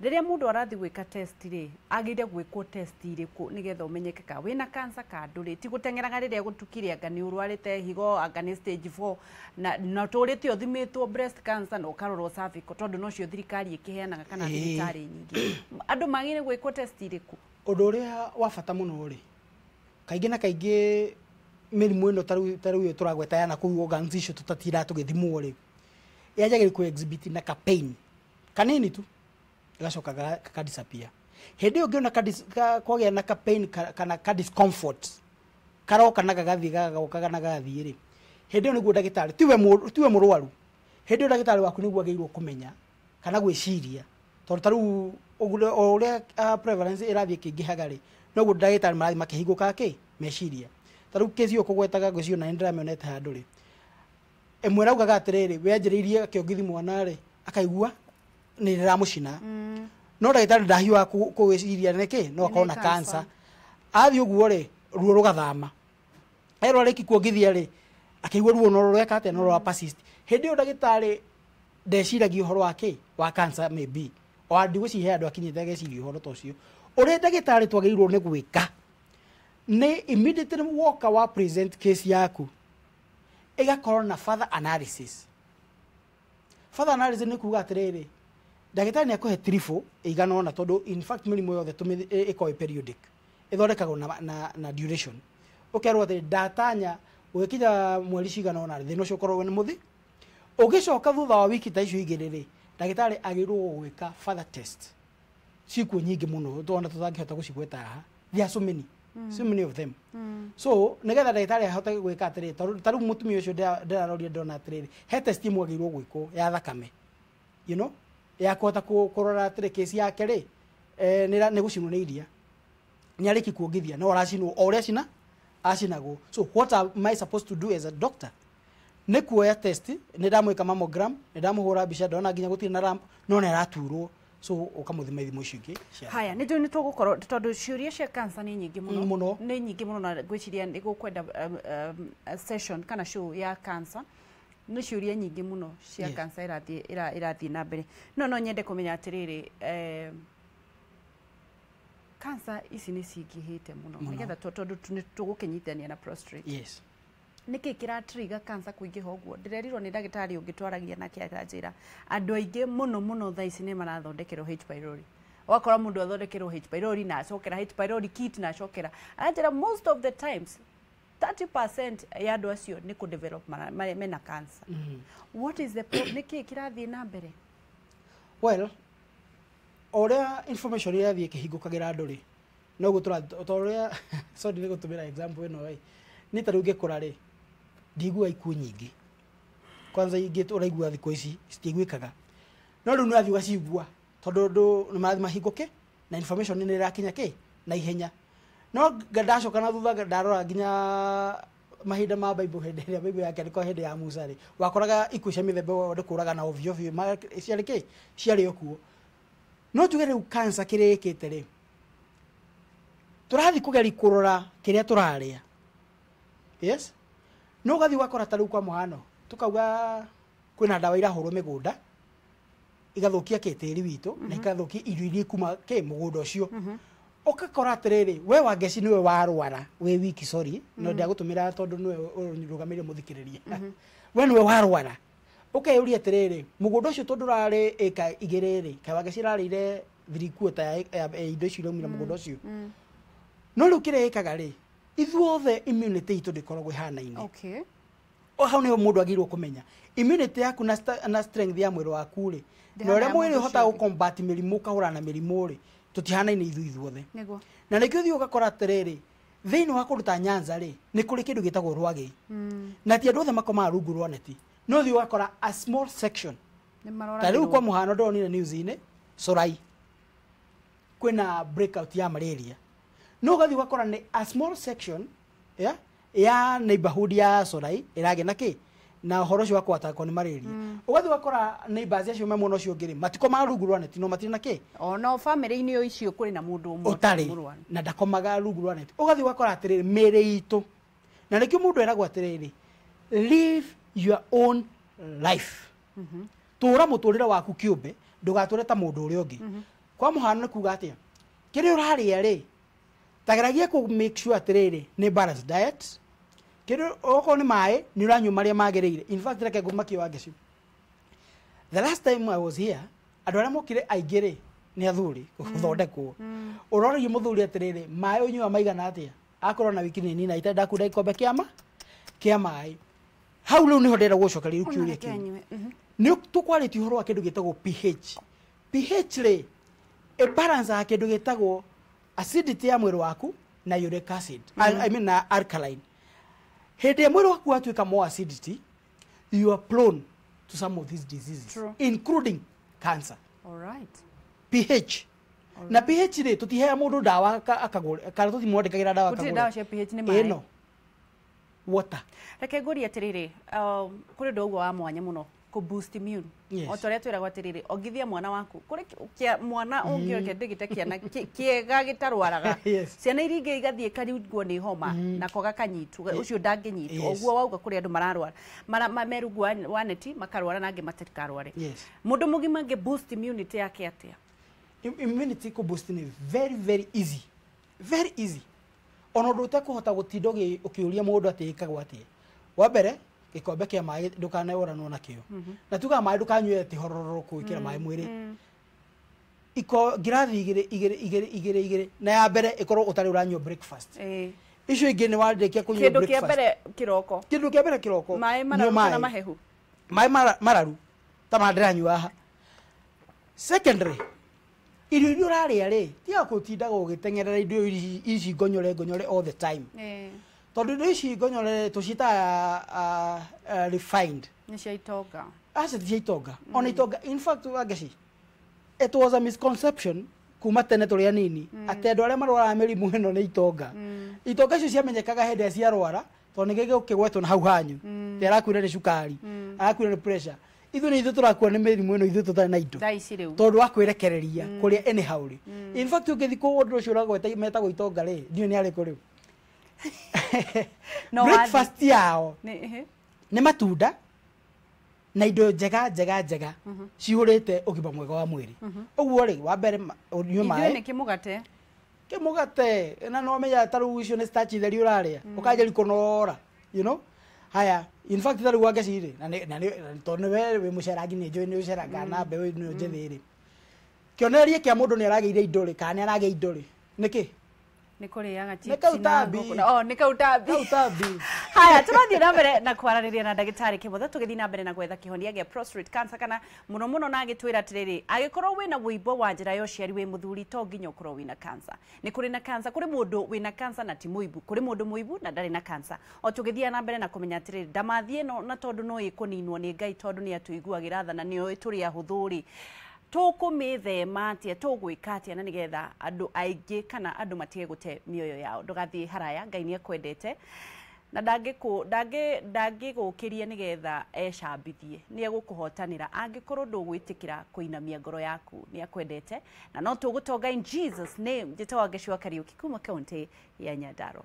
Rĩrĩa mũndũ arathiĩ gwĩka test rĩ, agĩrĩire gwĩkwo test irĩkũ nĩgetha ũmenyeke ka wĩna cancer ka ndũrĩ? Ti gũteng'eraga rĩrĩa gũtukire anga nĩ ũrwarĩte higo, anga nĩ stage 4 na ũtũrĩte ũthimĩtwo breast cancer na ũkarorwo cervical, tondũ nocio thirikari ĩkĩheanaga kana thibitarĩ nyingĩ. Andũ magĩrĩire gwĩkwo test irĩkũ? Ũndũ ũrĩa wa bata mũno rĩ, kaingĩ na kaingĩ mĩrimũ ĩno ta rĩu tũragweta ya nakũu organs icio tũtatindaga tũgĩthimwo rĩ, yanjagĩrĩria kũ exhibit na ka pain kanini tu, gacoka ka disappear. Hĩndĩ ĩyo ũngĩona kwagĩa na ka pain kana ka discomfort karoka na gagathiĩ gagoka na gagathiĩ rĩ, hĩndĩ ĩyo nĩguo ndagĩtarĩ tiwe mũrwaru, hĩndĩ ĩyo ndagĩtarĩ waku nĩguo agĩrĩirwo kũmenya kana gwĩciria, tondũ ta rĩu o ũrĩa prevalence ĩrathiĩ ĩkĩingĩhaga rĩ, noguo ndagĩtarĩ marathiĩ makĩhingũkaga kĩ meciria. Ta rĩu kesi ĩyo kũgwetaga ngwĩciria ona nĩ ndĩramĩonete handũ rĩ, ĩmwe ĩraugaga atĩrĩrĩ, we anjĩrĩirie akĩongithia mwana rĩ, akaigua nĩ rĩramũcina, no ndagĩtarĩ ndahiũhaga kũgĩciria nĩkĩ no akorwo na cancer. Athiĩ ũguo rĩ, ruo rũgathama, erwo arĩki kuongithia rĩ, akĩigua ruo no rũreka atĩa, no rũra persist. Hĩndĩ ĩyo ndagĩtarĩ ndeciragia ũhoro wa kĩ wa cancer maybe, o ndigwĩciria andũ akinyĩte ageciria ũhoro ta ũcio. Ũrĩa ndagĩtarĩ twagĩrĩirwo nĩ gwĩka nĩ immediately woka wa present case yaku, ĩgakorwo na further analysis. Further analysis nĩ kuga atĩrĩrĩ, ndagĩtarĩ nĩ akũhe triple ĩigana ũna, tondũ in fact mĩrimũ yothe ĩkoragwo periodic, ĩthondekagwo na duration. Ũkerwo atĩ ndatanya gũgĩkinya mweri cigana ũna thĩna ũcio ũkorwo nĩ mũthi. Ũgĩcoka thutha wa wiki ta icio igĩrĩ rĩ, ndagĩtarĩ agĩrĩirwo gwĩka further test. Ciikuo nyingĩ mũno twana tũtangĩhota gũcigweta haha. There are so many, so many of them. So nĩgetha ndagĩtarĩ ahote gwĩka atĩrĩrĩ, ta rĩu mũtumia ũcio ndĩraroria ndĩrona atĩrĩrĩ, he test ĩmwe agĩrĩirwo gwĩkwo ya thakame, you know, ya kũhota kũrora atĩrĩ kesi yake rĩ, nĩ gũcinwo nĩ iria, nĩ arĩki kuongithia no aracinwo o ũrĩa cina acinagwo. So what am I supposed to do as a doctor? Nĩ kuoya test, nĩ ndamwĩka mammogram, nĩ ndamũhũra mbica, ndona nginya gũtirĩ na ramp, no nĩ araturwo, so ũkamũthima ithimo icio ingĩ cia Haya, nĩ njũĩ nĩ tũgũkorwo tondũ ciũria cia cancer nĩ nyingĩ mũno. Mũno. Nĩ nyingĩ mũno, na ngwĩciria nĩ gũkwenda session kana show ya cancer. Nĩ ciũria nyingĩ mũno cia cancer ĩrathiĩ na mbere. No nyende kũmenya atĩrĩrĩ, cancer ici nĩ cingĩhĩte mũno nĩgetha tondũ nĩ tũgũkĩnyitania na prostate. Yes. Nĩkĩ kĩratrigger cancer kũingĩha ũguo? Ndĩrerirwo nĩ ndagĩtarĩ ũngĩ twaragia nake akanjĩra andũ aingĩ mũno mũno thaa ici nĩ marathondekerwo H pylori. Ũgakora mũndũ athondekerwo H pylori na acokera H pylori kit na acokera. Aranjĩra most of the times 30% ya andũ acio nĩ kũ develop mena cancer. What is the problem? Nĩkĩ kĩrathiĩ na mbere? Well, ũrĩa information ĩrathiĩ ĩkĩhingũkagĩra andũ rĩ, noguo tũrathiĩ, ũrĩa sorry nĩ gũtũmĩra example ĩno ĩ, nĩ ta rĩu ngĩkũra rĩ, ndiguaga ikuũ nyingĩ. Kwanza ingĩ ũraigua thikũ ici citiiguĩkaga, no rĩu nĩ ũrathiĩ ũgacigua tondũ andũ nĩ marathiĩ mahingũke na information nĩ ĩrakinya kĩ na ihenya. No ndacoka na thutha ndarora nginya mahinda ma Bible, hĩndĩ ĩrĩa Bible yakĩandĩkwo hĩndĩ ya Musa rĩ, wakoraga ikuũ cia mĩthemba yothe kũragana ovyo ovyo, ciarĩ kĩ ciarĩ o kuo. No njuge rĩu cancer kĩrĩa ĩkĩte rĩ, tũrathiĩ kũgeria kũrora kĩrĩa tũrarĩa. Yes, no ũgathiĩ ũgakora ta rĩu kwa mũhano tũkauga kwĩna ndawa irahũrwo mĩgũnda igathũkia kĩ tĩri witũ na igathũkia irio iria ikuma kĩ mũgũnda ũcio. Ũgakora atĩrĩrĩ, we Wangeci nĩwe warwara wĩ wiki, sorry, no ndagũtũmĩra tondũ nĩwe ũrũgamĩrĩire mũthikĩrĩria, we nĩwe warwara, ũkeyũria atĩrĩrĩ, mũgũnda ũcio tondũ ũrarĩ ĩka igĩrĩ rĩ, kaĩ Wangeci ĩrarĩire 3/4 ya indo icio iraumire mũgũnda ũcio. No rĩu kĩrĩa ĩkaga rĩ, ithuothe immunity itũ ndĩkoragwo ĩhanaine. Okay. O hau nĩho mũndũ agĩrĩirwo kũmenya immunity yaku na strength ya mwĩrĩ waku rĩ, na ũrĩa mwĩrĩ ũhotaga gũ-combat mĩrimũ, ũkahũrana na mĩrimũ rĩ, tũtihanaine ithuĩ ithuothe. Nĩguo. Na nĩkĩo ũthiĩ ũgakora atĩrĩrĩ, thĩinĩ wa kũndũ ta Nyanza rĩ, nĩ kũrĩ kĩndũ gĩtagwo rwagĩ, na ti andũ othe makomaga rungu rwa neti, no ũthiĩ ũgakora a small section. Ta rĩu kwa mũhano ndĩronire news-inĩ Sorai kwĩna breakout ya malaria, no ũgathiĩ ũgakora nĩ a small section ya neighborhood ya Sorai ĩragĩa na kĩ na ũhoro ũcio wa kũatakwo nĩ malaria. Ũgathiĩ ũgakora neighbors acio me mwena ũcio ũngĩ rĩ, matikomaga rungu rwa neti, no matirĩ na kĩ Ona family-inĩ icio kũrĩ na mũndũ ũmwe ũtarĩ na ndakomaga rungu rwa neti. Ũgathiĩ ũgakora atĩrĩrĩ, mĩĩrĩ itũ, na nĩkĩo mũndũ eragwo atĩrĩrĩ, live your own life. Tũra mũtũrĩre waku kĩũmbe, ndũgatũre ta mũndũ ũrĩa ũngĩ. Kwa mũhano nĩ kuga atĩa? Kĩrĩa ũrarĩa rĩ, tageragia kũ make sure atĩrĩrĩ nĩ balanced diet. Kĩrĩa okorwo nĩ maĩ nĩ ũranyua marĩa magĩrĩire. In fact reke ngũmakie Wangeci. The last time I was here, andũ arĩa mokire aingĩ rĩ nĩ athuri gũthondekwo. Ũroragia mũthuri atĩrĩrĩ, maĩ ũnyuaga maigana atĩa? Akorwo na wiki nĩ nina itendakunda ikombe kĩa maĩ. Hau rĩu nĩho ndĩrenda gũcokeria rĩu kĩũria kĩu. Nĩ tũkwarĩtie ũhoro wa kĩndũ gĩtagwo pH. pH rĩ ĩ balance ya kĩndũ gĩtagwo acidity ya mwĩrĩ waku na uric acid. I mean na alkaline. Hĩndĩ ĩrĩa mwĩrĩ waku watuĩka more acidity, you are prone to some of these diseases. True. Including cancer. All right. pH. Na pH rĩ tũtiheaga mũndũ ndawa akagũre kana tũtimwandĩkagĩra ndawa Gũtirĩ akagũre. ndawa cia pH nĩ maĩ. Ĩno water. Reke ngũrie atĩrĩrĩ, kũrĩ ũndũ ũguo wa mwanya mũno kũ boost immune. Yes. O ta ũrĩa twĩragwo atĩrĩrĩ, ongithia mwana waku. Kũrĩ mwana ũngĩ ndĩgĩte kĩana kĩega gĩtarwaraga. Yes. Ciana iria ingĩ igathiĩ ikarigwo nĩ homa nako gakanyitwo, ũcio ndangĩnyitwo. Yes. Ũguo wauga kũrĩ andũ mararwara. Me rungu wa neti makarwara na angĩ matikarware. Yes. Mũndũ mũgima angĩ boost immunity yake atĩa? Immunity kũ boost nĩ very very easy. Very easy. Ona ũndũ ũtekũhota gũtinda ũkĩũria mũndũ atĩ ĩkagwo atĩa. Wa mbere, gĩkombe kĩa maĩ ndũkaneũranwo nakĩo. Na tugaga maĩ ndũkanyue atĩ horororo gwĩkĩra maĩ mwĩrĩ. Iko ngirathi igĩrĩ igĩrĩ igĩrĩ igĩrĩ igĩrĩ na ya mbere ĩkorwo ũtarĩ ũranyua breakfast. Icio ingĩ nĩ warĩkia kũnyua Kĩndũ kĩa breakfast. mbere kĩroko. Kĩndũ kĩa mbere kĩroko. Maĩ nyua mararu kana mahehu? Maĩ mararu ta ma ndĩranyua haha. Secondary, irio iria ũrarĩa rĩ, tiga gũtindaga ũgĩteng'erera indo ici ngonyore ngonyore all the time. Tondũ indo ici ngonyore tũciĩtaga refined. Nĩ cia itonga. Aca ti cia itonga. Ona itonga, in fact Wangeci, it was a misconception kuma tene tũrĩ anini atĩ andũ arĩa marwaraga mĩrimũ ĩno nĩ itonga. Itonga icio ciamenyekaga hĩndĩ ĩrĩa ciarwara tondũ nĩ gĩgũkĩgwetwo na hau hanyu. Atĩ arakuire nĩ cukari, arakuire nĩ pressure. Ithuĩ nĩ ithuĩ tũrakua nĩ mĩrimũ ĩno ithuĩ tũtarĩ na indo. Thaa ici rĩu. Tondũ wa kwĩrekereria kũrĩa anyhow rĩ. In fact ũngĩthiĩ kũu ũndũ ũcio ũragweta metagwo itonga rĩ, ndiũĩ nĩ arĩkũ rĩu. No Breakfast yao Nĩ nĩ matunda na indo njega njega njega cihũrĩte ũgima mwega wa mwĩrĩ. Ũguo rĩ, wa mbere ũnyue Ithuĩ maĩ. nĩ kĩmũgate. Kĩmũgate na no menya ta rĩu icio nĩ starch theri ũrarĩa. Ũkanjĩri kũnora, you know? Haya, in fact ta rĩu Wangeci rĩ, na nĩ tondũ nĩwe wĩ mũcerangi nĩ njũĩ nĩ ũceraga na mbeũ ĩno njĩthĩ rĩ. Kĩonereria kĩa mũndũ nĩ aragĩire indo rĩ, kana nĩ aragĩa indo rĩ, nĩkĩ? Nĩ kũrĩaga Nĩ chips kau na tambi. ngũkũ. Oh, nĩ kau tambi. Kau tambi. Haya, tũrathiĩ na mbere na kwaranĩria na ndagĩtarĩ Kĩmotho tũgĩthiĩ na mbere na gwetha kĩhonia gĩa prostate cancer kana mũno mũno na agĩtwĩra atĩrĩrĩ, angĩkorwo wĩna wũimbo wa njĩra ya ũciari wĩ mũthuri to nginya ũkorwo wĩna cancer. Nĩ kũrĩ na cancer, kũrĩ mũndũ wĩna cancer na ti mũimbu, kũrĩ mũndũ mũimbu na ndarĩ na cancer. O tũgĩthiĩ na mbere na kũmenya atĩrĩrĩ, ndamathi ĩno na tondũ no ĩkũninwo nĩ Ngai tondũ nĩ atũiguagĩra tha na nĩoĩ tũrĩ ahũthũ rĩ, tũkũmĩthema atĩa, tũgwĩka atĩa na nĩgetha andũ aingĩ kana andũ matige gũte mĩoyo yao. Ndũgathiĩ haraya, Ngai nĩ akwendete na ndangĩgũkĩria nĩgetha ecambithie, nĩ egũkũhotanĩra angĩkorwo ndũgwĩtĩkĩra kũinamia ngoro yaku. Nĩ akwendete na no tũgũtonga in Jesus name. Njĩtagwo Wangeci wa Kariũki kuma kaunti ya Nyandarua.